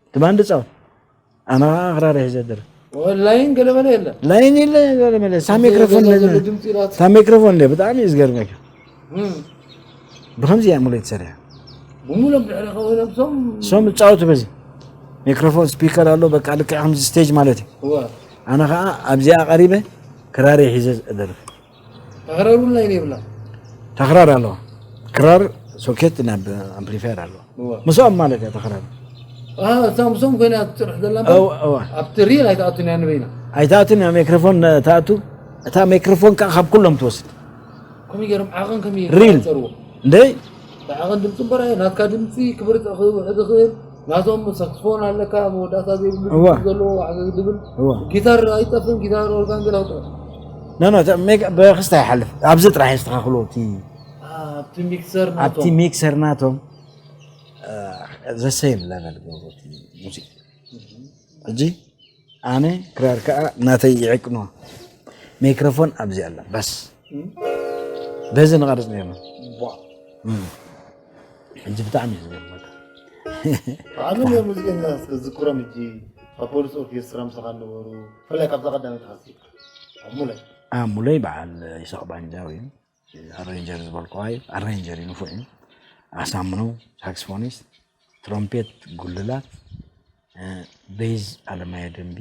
እቲ ባንድ ጻወት። ኣነ ኸዓ ክራር ሒዘ ደርፍ። ላይን ገለ መለ የለን። ላይን የለ፣ ገለ መለ። እታ ሜክሮፎን ገለ ለ-፣ ዘሎ ድምፂ ናት። እታ ሜክሮፎን ለ-፣ ብጣዕሚ እዩ ዝገርመካ። እም። ብኸምዚ እያ ሙለይ ትሰርሕ። ብሙሎም ድሕሪ ከውሎም እሶም እሶም ይጻወቱ በዚ። ሜክሮፎን ስፒከር ኣሎ፣ በቃ ልክዕ ከምዚ ስቴጅ ማለት እዩ። እወ። ኣነ ኸዓ ኣብዚኣ ቀሪበ ክራረይ ሒዘ እደርፍ። ተኽራር እውን ላይን የብላ። ተኽራር ኣለዋ። ክራር ሶኬት ናብ ኣምፕሊፋየር ኣለዋ። እወ። ምስኦም ማለት እያ ተኽራር። ኣሃ፣ እታ ምስኦም ኮይና ትሰርሕ ዘላ እምበር እወ፣ እወ። ኣብቲ ሪል ኣይትኣቱን እያ ንበይና። ኣይትኣቱን እያ፣ ሜክሮፎን ትኣቱ። እታ ሜክሮፎን ከኣ ካብ ኩሎም ትወስድ። ከመይ ገይሮም ዓቐን ከመይ ሪል። ይቆጻጸርዎ? እንደ ብዓቐን ድምፂ እምበር ኣየ፣ ናትካ ድምፂ ክብርፅ ክውሕድ ይኽእል። ናቶም ሳክስፎን ኣለካ፣ መወዳእታ ዘይብሉ እዋ። ድምፂ ዘለዎ፣ ዋዕዘ ዝብል። እዋ። ጊታር ኣይጠፍእን፣ ጊታር ኦርጋን ገለ ክጠፍእ። ኖ፣ ኖ፣ እታ ሜጋ-፣ ብክስታ ይሓልፍ። ኣብዚ ጥራሕ የስተኻኽሎ፣ እቲ ኣብቲ ሚክሰር ኣብቲ ናቶም። ሚክሰር ናቶም፣ እ፣ ዘ ሴም ለቨል ገብሩ እቲ ሙዚቃ። ሕጂ ኣነ ክራር ከኣ ናተይ ይዕቅኖ። ሜክሮፎን ኣብዚ ኣላ። በስ። እም? በዚ ንቐርጽ ነይርና። ቧ። እም። ሕጂ ብጣዕሚ እዩ ዝገርመካ። ብዓለም ናይ ሙዚቀኛ እስከ ዝክሮም ሕጂ ኣብ ፖሊስ ኦርኬስትራ ምሳኻ ነበሩ። ብፍላይ ካብዛ ቀዳመይቲ ካሴት። ኣብ ሙለይ። ኣብ ሙለይ በዓል ይስሐቅ ባንጃ ወይ ኣሬንጀር ዝበልኩዋ እዩ። ኣሬንጀር እዩ፣ ንፉዕ እዩ። ኣሳምነው ሳክስፎኒስት፣ ትሮምፔት ጉልላት፣ እ፣ ቤዝ ኣለማየ ደንቢ፣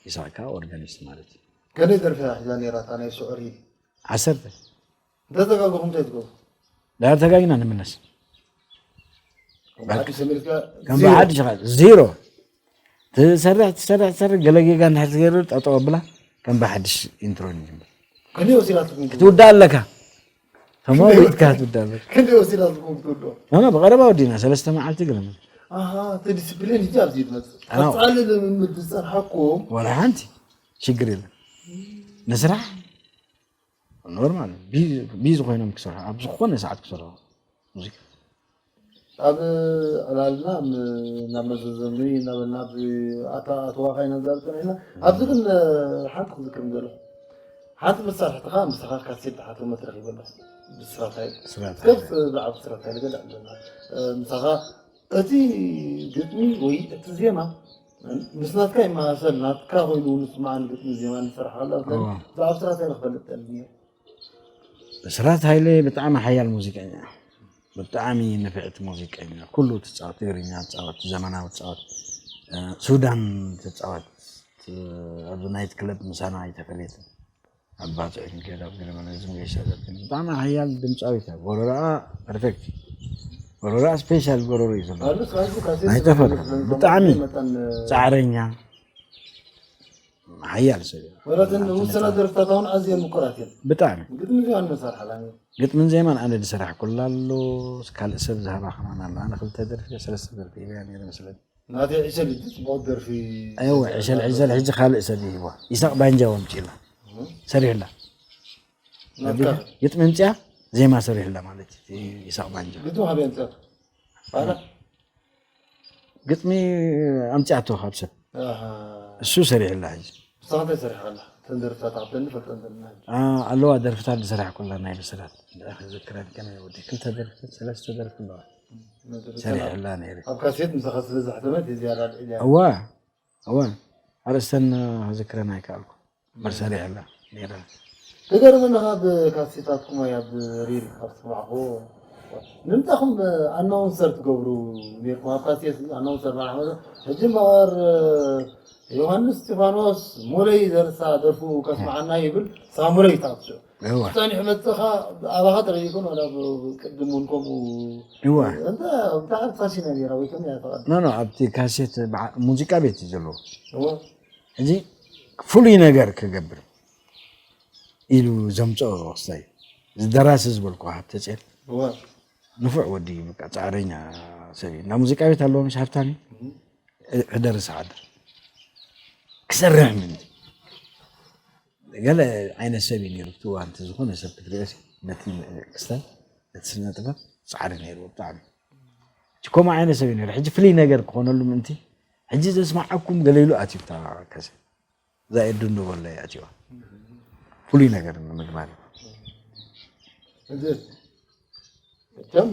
ይስሐቅ ከኣ ኦርጋኒስት ማለት እዩ። ከመይ ደርፊ እያ ሒዛ ነይራ እታ ናይ ስዑር ሂል? ዓሰርተ። እንተተጋገኹም እንታይ ትገብሩ? ዳር ተጋጊና ንምለስ። ከም ብሓድሽ ተመሊስካ ከም ዜሮ። ብሓድሽ ኢኻ፣ ዜሮ። ትሰርሕ፣ ትሰርሕ፣ ትሰርሕ፣ ገለ ጌጋ እንድሕር ትገብር፣ ጠጠው ኣብላ፣ ከም ብሓድሽ ኢንትሮ ንጅምር። ክንደይ ወሲዳትኩም? ክትውዳእ ኣለካ። ተመዊትካ ክትውዳእ ኣለካ። ክንደይ ወሲዳትኩም ክትውድኦ? ኖ፣ ኖ፣ ብቐረባ ወዲና፣ ሰለስተ መዓልቲ ገለ መለ። ኣሃ፣ እቲ ዲስፕሊን ሕጂ ኣብዚ እዩ ዝመጽእ። ኣዎ። ቀጻሊ ልምምድ ዝጸንሓኩም ዋላ ሓንቲ ሽግር የለን። ንስራሕ ኖርማል፣ ቢ-፣ ቢዚ ኮይኖም ክሰርሑ፣ ኣብ ዝኾነ ሰዓት ክሰርሑ። ሙዚቃ። ኣብ ዕላልና ም-፣ ናብ መዘዘሚ እናበልና ብ-፣ ኣታ-፣ ኣተዋኻይና ንዛረብ ጸኒሕና። ኣብዚ ግን፣ እ፣ ሓንቲ ክዝክር ዘለኹ። ሓንቲ መሳርሕትኻ ምሳኻ ካሴት ተሓትመት ረኺበ ኣለኹ። ብስራት ሃይለ። ብስራት ከፍ ሃይለ። ብዓብ ብስራት ሃይለ ገለ ኣለና። እ፣ ምሳኻ እቲ ግጥሚ ወይ እቲ ዜማ ምስ ናትካ ይመሳሰል፣ ናትካ ኮይኑ እውን ንስማዕን ግጥሚ ዜማ ንሰርሓ ከላ፣ እዋ። ብዓብ ብስራት ሃይለ ክፈልጥ እየ። ብስራት ሃይለ ብጣዕሚ ሓያል ሙዚቀኛ፣ ብጣዕሚ ንፍዕቲ ሙዚቀኛ፣ ኩሉ ትጻወት፣ ትግርኛ ትጻወት፣ ዘመናዊ ትጻወት፣ እ፣ ሱዳን ትጻወት፣ እ፣ ኣብ ናይት ክለብ ምሳና ኣይተፈለየትን። ኣባጽዕ ገዳ ገለ ማለት ዝም ገይሻ ዘብን ብጣዕሚ ሓያል ድምፃዊት እያ። ጎረረኣ ፐርፌክት፣ ጎረረኣ ስፔሻል ጎረሮ እዩ ዘሎ። አሉ ሳይዱ ካሴት ኣይጠፈር ስለምንድነው ብጣዕሚ መጠን ፃዕረኛ ሓያል ሰብ እዩ። ወላትን ውስና ደርፍታት ኣሁን ኣዝየን ምኩራት እዮም። ብጣዕሚ ግጥሚ ዚዋን መሳርሓ ላ ግጥምን ዜማን ኣነ ዝሰራሕ ኩላ ኣሎ። ካልእ ሰብ ዝሃባ ከማን ኣሎ። ኣነ ክልተ ደርፊ ሰለስተ ደርፊ ሂበያ ነይረ መስለኒ። ናተይ ዕሸል እዩ ጽቡቕ ደርፊ ኣይወ ዕሸል ዕሸል ሕጂ ካልእ ሰብ ይህዋ። ይሳቅ ባንጃ ወምጪላ ሰሪሕላ ናትካ ግጥሚ ምፅያ ዜማ ሰሪሕላ ማለት እዩ። ይሳቅ ባንጃ ግጥሚ ሃበ ኣምጻት ኣላ ግጥሚ ኣምፅኣቶ ካብ ሰብ ኣሃ እሱ ሰሪሕላ ሕጂ ብሳንታይ ሰሪሕ ኣላ ተንደርፍታት ኣብተን ፈልጠን ዘለና ኣ- ኣለዋ ደርፍታት ዝሰራሕ ኩላ ናይ ብስራት ክዝክረን ከመይ ወዲ ክልተ ደርፍታት ሰለስተ ደርፊ ኣለዋ ሰሪሕላ ነይረ ኣብ ካሴት ምሳኻ ስለ ዝሕተመት እዚ ኣላልዕልያ እዋ እዋ ኣርእስተን ክዝክረን ኣይከኣልኩ መርሰሪ ኣላ ነይራ ትገርመኒ ካብ ካሴታትኩም ወይ ኣብ ሪል ካብ ዝሰማዕኩዎ ንምንታኹም ኣናውንሰር ትገብሩ ነርኩም ኣብ ካሴት ኣናውንሰር ማለት ሕጂ መቐር ዮሃንስ እስጢፋኖስ ሞለይ ዘርሳ ደርፉ ከስማዓና ይብል ሳሙረይ ታብስዑ እዋ ጸኒሑ መጽኻ ኣባኻ ጥራይ ይኹን ዋላ ቅድም እውን ከምኡ እዋ እንተ ብጣዕሚ ፋሲና ነራ ወይ ከም እያ ተቐድ ኖ ኖ ኣብቲ ካሴት በዓ- ሙዚቃ ቤት እዩ ዘለዎ እዎ ሕጂ ፍሉይ ነገር ክገብር ኢሉ ዘምፅኦ ክስታይ ዝደራሲ ዝበልኩ ሃብተ ጼር እዎ ንፉዕ ወዲ እዩ በቃ ፃዕረኛ ሰብ እዩ እንዳ ሙዚቃ ቤት ኣለዎ ምሽ ሃብታሚ ሕደርስ ዓድር ክሰርሕ ምን ገለ ዓይነት ሰብ እዩ ነይሩ እቲ እዋን እቲ ዝኾነ ሰብ ክትሪኦ ነቲ ክስታይ ነቲ ስነ ጥበብ ፃዕሪ ነይሩ ብጣዕሚ ከምኡ ዓይነት ሰብ እዩ ነይሩ ሕጂ ፍልይ ነገር ክኾነሉ ምእንቲ ሕጂ ዘስማዓኩም ገለ ኢሉ ኣትዩ ብታ ከሰ እዛ ኤዱ እንዶ በሎ እያ ኣትዋ ፍሉይ ነገር ንምግባር እዩ እዚ እቶም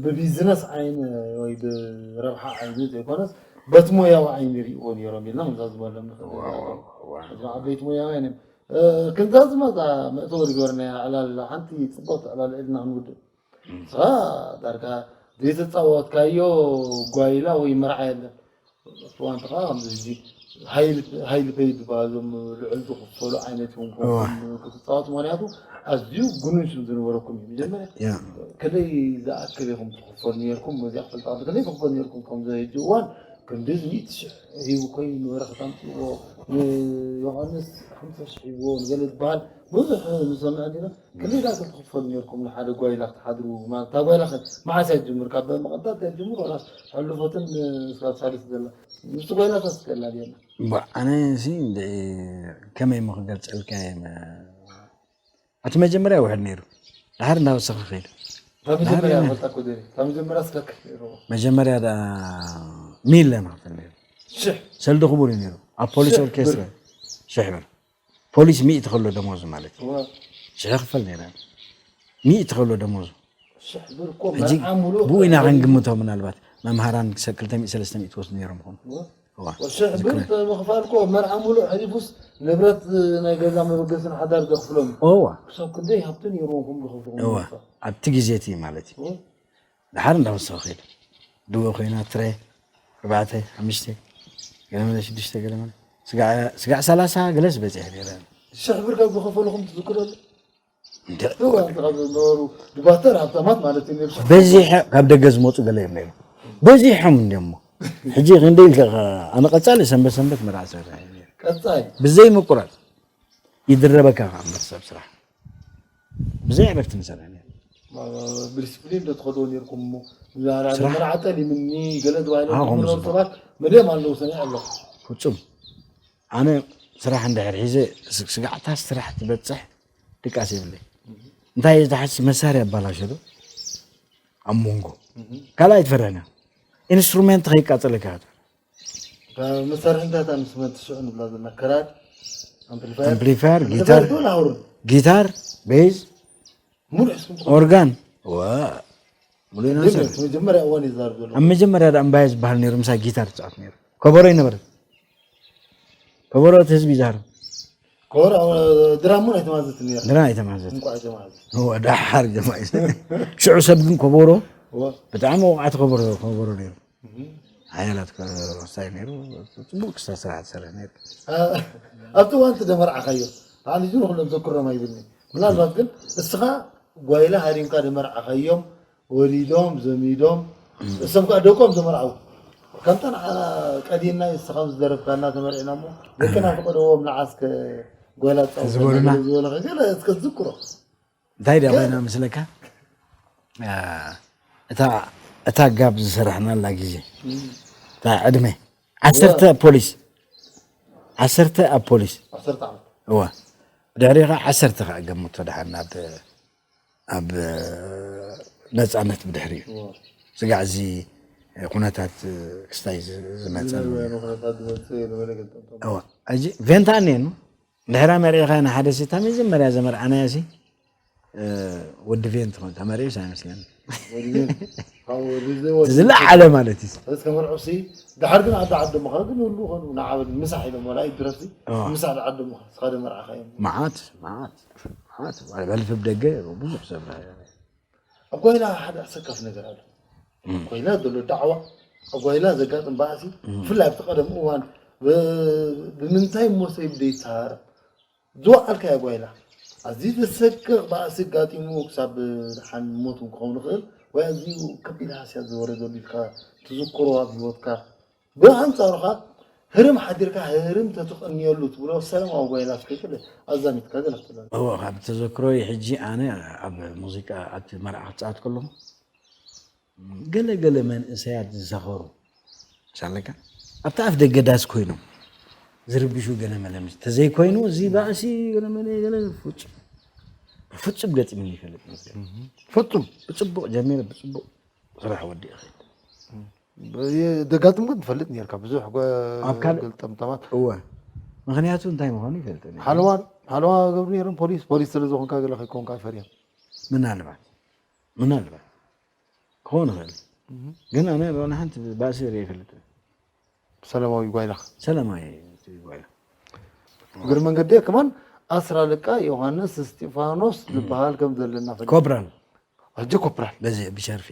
ብቢዝነስ ዓይን ወይ ብረብሓ ዓይኒ ዘይኮነስ በቲ ሞያዊ ዓይኒ ሪእዎ ነይሮም ኢልና ክንዛዝመሎም ንኽእል ኢና። እዞም ዓበይቲ ሞያውያን እዮም። ክንዛዝማ እዛ መእተዊ ዝገበርናያ ዕላል ሓንቲ ፅቡቕቲ ዕላል ዒልና ክንውድእ ንስኻ ዳርጋ ዘይተፃወትካዮ ጓይላ ወይ መርዓ የለን። እዋንቲ ከዓ ከምዚ ሕጂ ሃይል ፔይ ዝበሃሉ ልዑል ዝኽፈሉ ዓይነት እዮም ክትፃወት ምክንያቱ ኣዝዩ ጉኑን ሽም ዝነበረኩም እዩ መጀመርያ ከደይ ዝኣክል ኢኹም ትኽፈሉ ነርኩም እዚኣ ክፈልጣ ከደይ ትኽፈሉ ነርኩም ከምዚ ሕጂ እዋን ክንዲ ሚእቲ ሽሕ ሂቡ ኮይኑ ንበረኸት ኣምፅዎ ንዮሃንስ ሓምሳ ሽሕ ሂብዎ ንገለ ዝበሃል ብዙሕ ንሰምዐ ዲና ክንደይ ዳ ክትኽፈሉ ነርኩም ንሓደ ጓይላ ክትሓድሩ ማለት እታ ጓይላ ከ መዓስ እያ ትጅምር ካብ መቐዳት እያ ትጅምር ወላስ ሕሉፈትን ስካብ ሳልስ ዘላ ምስቲ ጓይላ ታስከላ ድየና ኣነ ሲ ከመይ ሞ ክገልፀልካ እየ እቲ መጀመርያ ውሕድ ነይሩ ድሓር እናወሰኸ ከይዱ ካብ መጀመርያ ፈልጣ ኮ ካብ መጀመርያ ስካክ መጀመርያ ዳ ሚለ ንክፈል ነይሩ ሽሕ ሰልዲ ክቡር እዩ ነይሩ ኣብ ፖሊስ ኦርኬስትራ ሽሕ ብር ፖሊስ ሚእቲ ከሎ ደሞዙ ማለት እዩ ሽሕ ክፈል ነይረ ሚእቲ ከሎ ደሞዙ ሽሕ ብር እኮ ሕጂ መርዓ ሙሉ ብኡ ኢና ክንግምቶ ምናልባት መምሃራን ክልተ ሚእቲ ሰለስተ ሚእቲ ትወስዱ ነይሮም ይኾኑ እዋ ሽሕ ብር ምኽፋል እኮ መርዓ ሙሉ ሕሊፉስ ንብረት ናይ ገዛ መበገስን ሓዳር ዘኽፍሎም እዋ ክሳብ ክንደይ ሃብቲ ነይርዎም ከም ዝኸፍልኹም እዋ ኣብቲ ግዜ እቲ ማለት እዩ ድሓር እንዳወሰኸ ከይዱ ድወ ኮይና ትረ ኣርባዕተ ሓሙሽተ ገለመለ ሽዱሽተ ገለመለ ስጋዕ ሰላሳ ገለስ በፂሐ ነይረ ሽሕ ብር ካብ ዝኸፈሉኹም ትዝክረሉ እዋ ካብ ዝነበሩ ድባተር ሃብታማት ማለት እዩ ነይሩ በዚሐ ካብ ደገ ዝመፁ ገለ እዮም ነይሩ በዚሖም እንዲሞ ሕጂ ክንደ ኢልካ ኣነ ቀፃሊ ሰንበት ሰንበት መርዓ ሰራ ቀፃይ ብዘይ ምቁራፅ ይድረበካ ካብ ሰብ ስራሕ ብዘይ ዕረፍቲ ንሰርሕ ነይሩ ብዲስፕሊን ዶ ትኸዶ ነርኩም እሞ ስራሕ? መርዓ ጠሊምኒ ገለ ኣዎ፣ ከምኡ ተባሂሎም ዝብሉ። ሰባት መድዮም ኣለዉ ሰሚዐ ኣለኹ ፍፁም ኣነ ስራሕ እንድሕር ሒዘ ስ- ስጋዕታ ስራሕ ትበፅሕ ድቃስ የብለይ እንታይ ዝሓስ መሳርያ ኣባላሸዶ ኣብ መንጎ ካልኣይ ትፈረና ኢንስትሩሜንት ከይቃፀለካ መሳርሒ እንታይ ኢንስትሩመንት ትስዑ ንብላ ዘለና ከራር ኣምፕሊፋየር ኣምፕሊፋየር ጊታር ላሁርን ጊታር ቤዝ ሙሉእ ስም ኦርጋን ዋ ሙሉእ ኢና ንሰርሕ መጀመርያ እዋን ይዛር ዘሎ ኣብ መጀመርያ ዳ እምባየ ዝበሃል ነይሩ ምሳይ ጊታር ትፃወት ነይሩ ከበሮ ይነበረ ከበሮ እቲ ህዝቢ ይዛር ከበሮ ድራም እውን ኣይተማዘት ነር ድራ ኣይተማዘት እንኳ ኣይተማዘት ወዳሓር ጀማይ ሽዑ ሰብ ግን ከበሮ ብጣዕሚ ወቃዕቲ ከበሮ ከበሮ ነይሩ ሓያላት ወሳይ ነይሩ ፅቡቅ ክስታ ስራሕ ትሰርሕ ነይሩ ኣብቲ እዋን እቲ ደመርዓኻዮ ኣነ ዝሮ ኩሎም ዘክሮም ኣይብልኒ። ምናልባት ግን እስኻ ጓይላ ሃሪምካ ደመርዓኻዮም፣ ወሊዶም፣ ዘሚዶም፣ እሶም ከዓ ደቆም ዘመርዓው። ከምታ ንዓና ቀዲና እስኻ ዝደረፍካና ተመርዒና እሞ ደቅና ፍቀድዎም ንዓስከ ጓይላ ጻወት ዝበሉና። ዝበለኸ ገለ እስከ ዝክሮ። እንታይ ድያ ኮይና ምስለካ? አ፣ እታ እታ ጋብ ዝሰራሕናላ ግዜ፣ እታ ዕድመ ዓሰርተ ፖሊስ፣ ዓሰርተ ኣብ ፖሊስ። ዓሰርተ ዓመት። እዋ። ድሕሪ ኸዓ ዓሰርተ ኸዓ ገምቶ ደሓን ኣብ ኣብ ነጻነት ብድሕሪኡ። እዋ። ስጋዕ እዚ ኩነታት ክስታይ ዝ- ዝመጸ። ዝነበረ ኩነታት ዝመጽእ ዝነበረ ገጠም። እዋ። ሕጂ ቬንታ እኔኑ ድሕራ መሪዕኻ ንሓደ ሲ እታ መጀመርያ ዘመርዓናያ ሲ እ፣ ወዲ ቬንት ኾን ተመሪዑስ ኣይመስለኒ። ወዲ ቬንት። ካብ ወዲ ዘ- ወዲ ዝለዓለ ማለት እዩ። እስከ መርዑ ሲ ድሓር ግን ኣደ ዓዲ ምዃን ግን ሁሉ ኾኑ ንዓበድ ምሳሕ ኢሎም ወላ ይድረፍሲ ኣዋ። ምሳሕ ዓዲ ምዃን ስኻ ደመርዓኻ እዮም። መዓት መዓት መዓት በልፍብ ደገ ብዙሕ ሰብ ኣብ ጓይላ ሓደ ኣሰካፍ ነገር ኣሎ። ጓይላ ዘሎ ዳዕዋ ኣብ ጓይላ ዘጋጥም ባእሲ ብፍላይ ኣብቲ ቀደም እዋን ብ- ብምንታይ እሞ ሰብ ደይተሃረም ዝወዓልካዮ ጓይላ ኣዝዩ ዘሰክቕ ባእሲ ኣጋጢሙ ክሳብ ደሓን ሞት እውን ክኸውን ይኽእል ወይ ኣዝዩ ከቢድ ሃስያ ዝወረደሉ ኢልካ ትዝክሮ ኣብ ህይወትካ ብኣንጻሩ ኸዓ ህርም ሓዲርካ ህርም ተትቐንየሉ ትብሎ ሰላማዊ ጓይላ እስከ ኣዛሚትካ ገለ ክትብለና። እወ ካብ ተዘክሮይ ሕጂ ኣነ ኣብ ሙዚቃ ኣብቲ መርዓ ክጻወት ከለኹ ገለ ገለ መንእሰያት ዝሰኸሩ ሳለካ ኣብቲ ኣፍ ደገ ዳስ ኮይኖም ዝርብሹ ገለ መለ ምስ ተዘይኮይኑ እዚ ባእሲ ገለ መለ ገለ ፍጹም ፍጹም ገጢሙኒ ይፈልጥ ነበር። ፍጹም ብጽቡቕ ጀሚረ ብጽቡቕ ስራሕ ወዲእ ይኸይድ። ደጋጥም ግን ትፈልጥ ነርካ ብዙሕ ኣብ ካልእ ገልጠምጠማት እወ ምኽንያቱ እንታይ ምዃኑ ይፈልጥ ነበር። ሓለዋ ሓለዋ ገብሩ ነይሮም ፖሊስ ፖሊስ ስለ ዝኾንካ ገለ ከይኮንካ ፈርዮም ምናልባት ምናልባት ክኸውን ይኽእል ግን ኣነ ሎና ሓንቲ ባእሲ ርኢ ይፈልጥ ሰላማዊ ጓይላ ሰላማዊ ጓይላ እግሪ መንገዲ ከማን ኣስራ ልቃ ዮሃንስ እስጢፋኖስ ዝበሃል ከም ዘለና ፈሊጥ ኮብራል ሕጂ ኮፕራል በዚ ብሸርፊ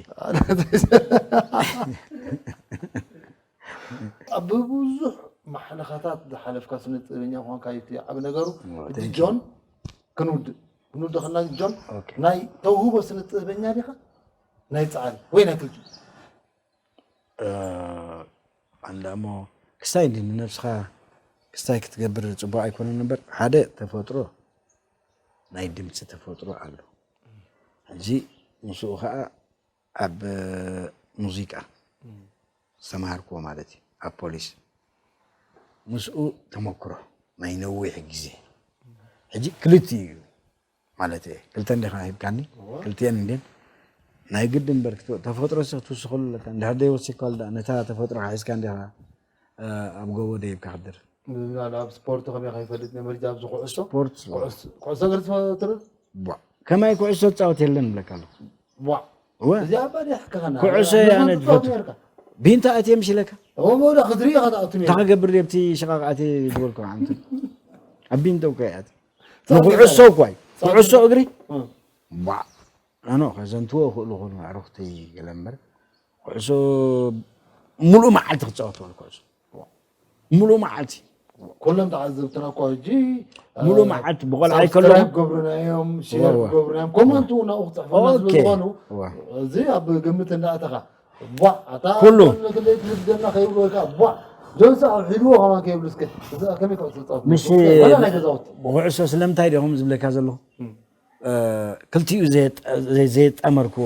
ኣብ ብዙሕ ማሕለኻታት ዝሓለፍካ ስነ ጥበበኛ ምዃንካ እዩ እቲ ዓብ ነገሩ እቲ ጆን ክንውድእ ክንውድእ ከና ጆን ናይ ተውህቦ ስነ ጥበበኛ ዲኻ ናይ ጻዕሪ ወይ ናይ ክልቲኡ ኣንዳ እሞ ክስታይ እንዲ ንነብስኻ ክስታይ ክትገብር ጽቡቕ ኣይኮነን እምበር ሓደ ተፈጥሮ ናይ ድምፂ ተፈጥሮ ኣሎ ሕጂ ምስኡ ከዓ ኣብ ሙዚቃ ዝተምሃርክዎ ማለት እዩ ኣብ ፖሊስ ምስኡ ተመክሮ ናይ ነዊሕ ግዜ ሕጂ ክልቲኡ እዩ ማለት እየ ክልተ እንዲኻ ሂብካኒ ክልቲአን እንዲን ናይ ግዲ እምበር ተፈጥሮ ሲ ክትውስኸሉ ኣለካ እንድሕር ደይወሲካ ወልዳ ነታ ተፈጥሮ ሒዝካ እንዲኻ ኣብ ጎቦ ደይብካ ክድር ኣብ ስፖርት ከመይ ከይፈልጥ ነበር ኣብዚ ኩዕሶ ኩዕሶ እግሪ ትፈልጥ ከማይ ኩዕሶ ትፃወት የለን ብለካ ኣለኹ ኩዕሶ ኣነ ዝፈቱ ቢንታ ኣትየ ምሽ ኢለካ እሞ ሞዳ ክትርኢ ኢኻ ትኣቱ ነይሩ። እንታይ ክገብር ድየ ኣብቲ ሽቓቕ ኣትየ ዝበልኩ ዓንቱ ኣብ ቢንቶ እኮ እየ ኣትየ ንኩዕሶ እኳ እዩ ኩዕሶ እግሪ ባዕ ኣነ ከዘንትዎ ይኽእሉ ይኾኑ ኣዕሩኽተይ ገለ እምበር ኩዕሶ ሙሉእ መዓልቲ ክፃወት በሉ ኩዕሶ ሙሉእ መዓልቲ ኩሎም ተዓዘብትና እኮ ሕጂ ሙሉእ መዓልቲ ብቆልዓ ይከለኹ ሳብስክራይብ ገብሩና እዮም ሼር ገብሩና እዮም ኮመንት እውን ኣብኡ ክፅሕፉና ስለ ዝኾኑ እዚ ኣብ ግምት እንዳኣተኻ ቧዕ ኣታ ኩሉ ክንደይ ትልግደና ከይብሉ ወይ ከዓ ቧዕ ጆንስ ኣብ ሒድዎ ከማን ከይብሉ እስከ እዚ ከመይ ክዕሱ ፃወት ምሽ ወላ ናይ ገዛውቲ ብኩዕሶ ስለምንታይ ዲኹም ዝብለካ ዘለኹ ክልቲኡ ዘየጣመርኩ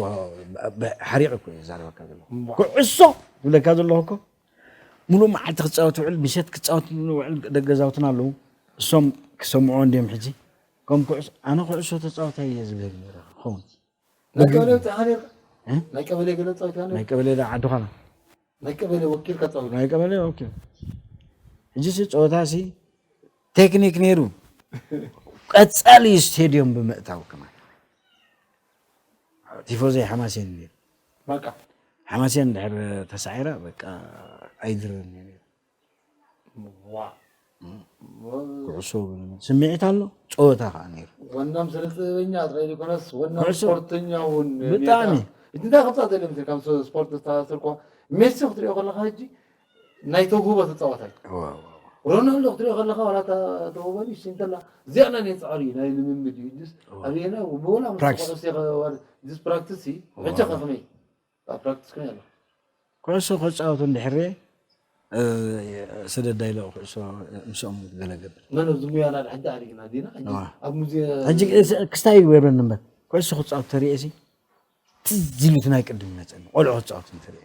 ሓሪቕ እኮ እየ ዛረበካ ዘለኹ ኩዕሶ ዝብለካ ዘለኹ እኮ ሙሉእ መዓልቲ ክፃወት ውዕል ምሸት ክፃወት ውዕል ደገዛውትና ኣለዉ እሶም ክሰምዑ እንዲዮም ሕጂ ከም ኩዕሶ ኣነ ኩዕሶ ተፃወታይ እየ ዝብለኒ ኸውን ናይ ቀበሌ ወፂኻ ነርካ ናይ ቀበሌ ገለ ፃወትካ ነርካ ናይ ቀበሌ ዳ ዓዲ ዃና ናይ ቀበሌ ወኪልካ ፃወት ናይ ቀበሌ ወኪል ሕጂ ሲ ፀወታ ሲ ቴክኒክ ነይሩ ቀፃሊ ስቴድዮም ብምእታው ከማን ቲፎዘይ ሓማሴን ነይሩ በቃ ሓማሴን ድሕር ተሳዒራ በቃ ኣይድረን ነይሩ ዋ ኩዕሶ ስምዒት ኣሎ ፀወታ ከዓ ነይሩ ወናም ስነ ጥበበኛ ጥራይ ዘይኮነስ ወናም ኩዕሶ። ስፖርተኛ እውን ብጣዕሚ። ኔርካ። እንታይ ከምፃ ዘለ ምስል ካብ ስፖርት ዝተኣሳሰርኮ ሜሲ ክትሪኦ ከለካ ሕጂ ናይ ተውህቦ ተፃዋታይ እዋ፣ እዋ፣ እዋ። ሮናልዶ ክትሪኦ ከለኻ ዋላ እታ ተወበሊ ሽንተላ እዚኣና ናይ ጻዕሪ ናይ ልምምድ እዩ ጅስ ኣብየና ብወላ ምስ ፕራክቲስ። ኩዕሶ ይኸ- ጅስ ፕራክቲስ እዩ ሕጂ ከኸመይ ኣብ ፕራክቲስ ከመይ ኣሎ ኩዕሶ ክፃወቱ እንድሕር ስደዳ ኢለ ኩዕሶ ምስኦም ገለ ገብር መን ኣብዚ ሙያና ሕጂ ኣሪግና ዲና ሕጂ እዋ። ኣብ ሙዚየ ሕጂ ክስታይ ይገብረኒ እምበር ኩዕሶ ክፃወት ተሪኤ ሲ ትዝ ኢሉ እቲ ናይ ቅድም ይመፀኒ ቆልዑ ክፃወት እንተሪኤ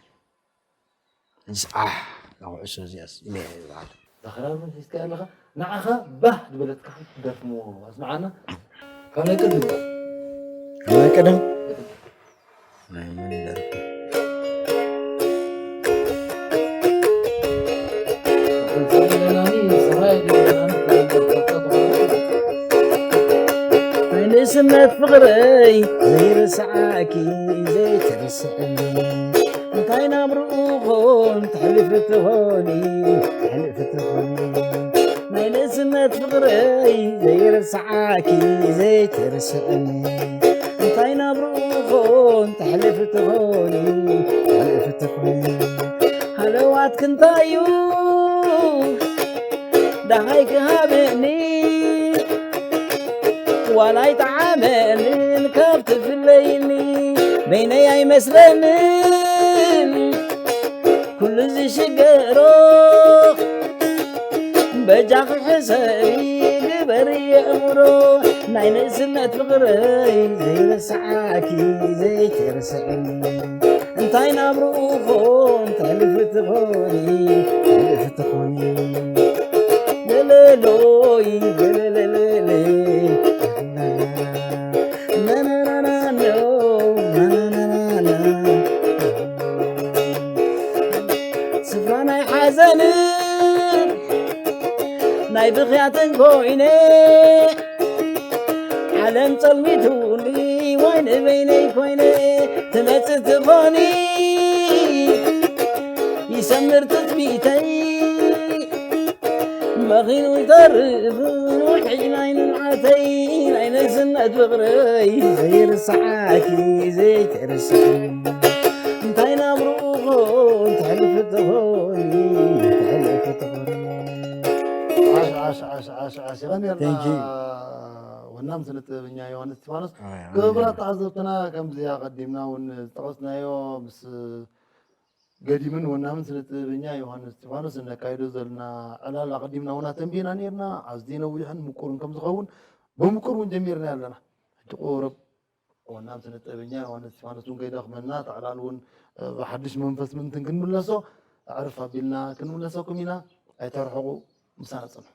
ሕጂ ኣሕ እዛ ኩዕሶ እዚኣስ ኢለ እየ ዝበሃል ዳኽራር ሒዝካ ኣለኻ ንዓኻ ባህ ዝበለትካ ሓንቲ ደርፊ ሞ ኣስምዓና ካብ ናይ ቅድም ናይ ቀደም ናይ መን ደርፊ ናይ ንእስነት ፍቕረይ ዘይርስዓኪ ዘይትርስዕኒ እንታይ ናብ ርኡኾን ተሕልፊ ትኾኒ ተሕልፊ ትኾኒ ናይ ንእስነት ፍቕረይ ዘይርስዓኪ ዘይትርስዕኒ እንታይ ናብ ርኡኾን ተሕልፊ ትኾኒ ተሕልፊ ትኾኒ ሃለዋት ክንታዩ ደሃይ ክሃበኒ ዋላ ኣይጠዓመንን ካብ ትፍለይኒ በይነይ ኣይመስለንን ኩሉ ዝሽገሮ በጃኺ ሕሰሪ ግበሪ የእምሮ ናይ ንእስነት ፍቕረይ ዘይረስዓኪ ዘይትርስዕኒ እንታይ ናብ ርኡኾን ተሕልፊ ትኾኒ ተሕልፊ ትኾኒ ለለሎይ ለለለለለ ናናናናኖ ናናናናና ስፍራ ናይ ሓዘንን ናይ ብኽያትን ኮይነ ዓለም ጸልሚቱኒ ዋይ ንበይነይ ኮይነ ትመጽእ ትኾኒ ይሰምር ትጽቢተይ መኺኑ ይተርፍን ውሕጅ ናይ ንብዓተይ ናይ ንእስነት ፍቕረይ ዘይርስዓኪ ዘይትርስዕኒ እንታይ ናብ ርኡኾን ተሕልፊ ትኾኒ ተሕልፊ ትኾኒ ዓሽ ዓሽ ዓሽ ዓሽ ዓሽ ይቐንየልና Thank you. ወናም ስነ ጥበበኛ ዮሃንስ እስጢፋኖስ ኣይ፣ ኣይ፣ ክቡራት ኣይ። ተዓዘብትና ከምዚ ኣቐዲምና እውን ዝጠቐስናዮ ምስ ገዲምን ወናምን ስነ ጥበበኛ ዮሃንስ እስጢፋኖስ እነካይዶ ዘለና ዕላል ኣቐዲምና እውን ኣተንቢና ነርና ኣዝዩ ነዊሕን ምቁርን ከም ዝኸውን ብምቁር እውን ጀሚርና ኣለና ሕጂ ቁሩብ ወናም ስነ ጥበበኛ ዮሃንስ እስጢፋኖስ እውን ከይደኽመና ተዕላል እውን ብሓድሽ መንፈስ ምእንትን ክንምለሶ ኣዕርፍ ኣቢልና ክንምለሰኩም ኢና ኣይተርሕቑ ምሳና ፅንሑ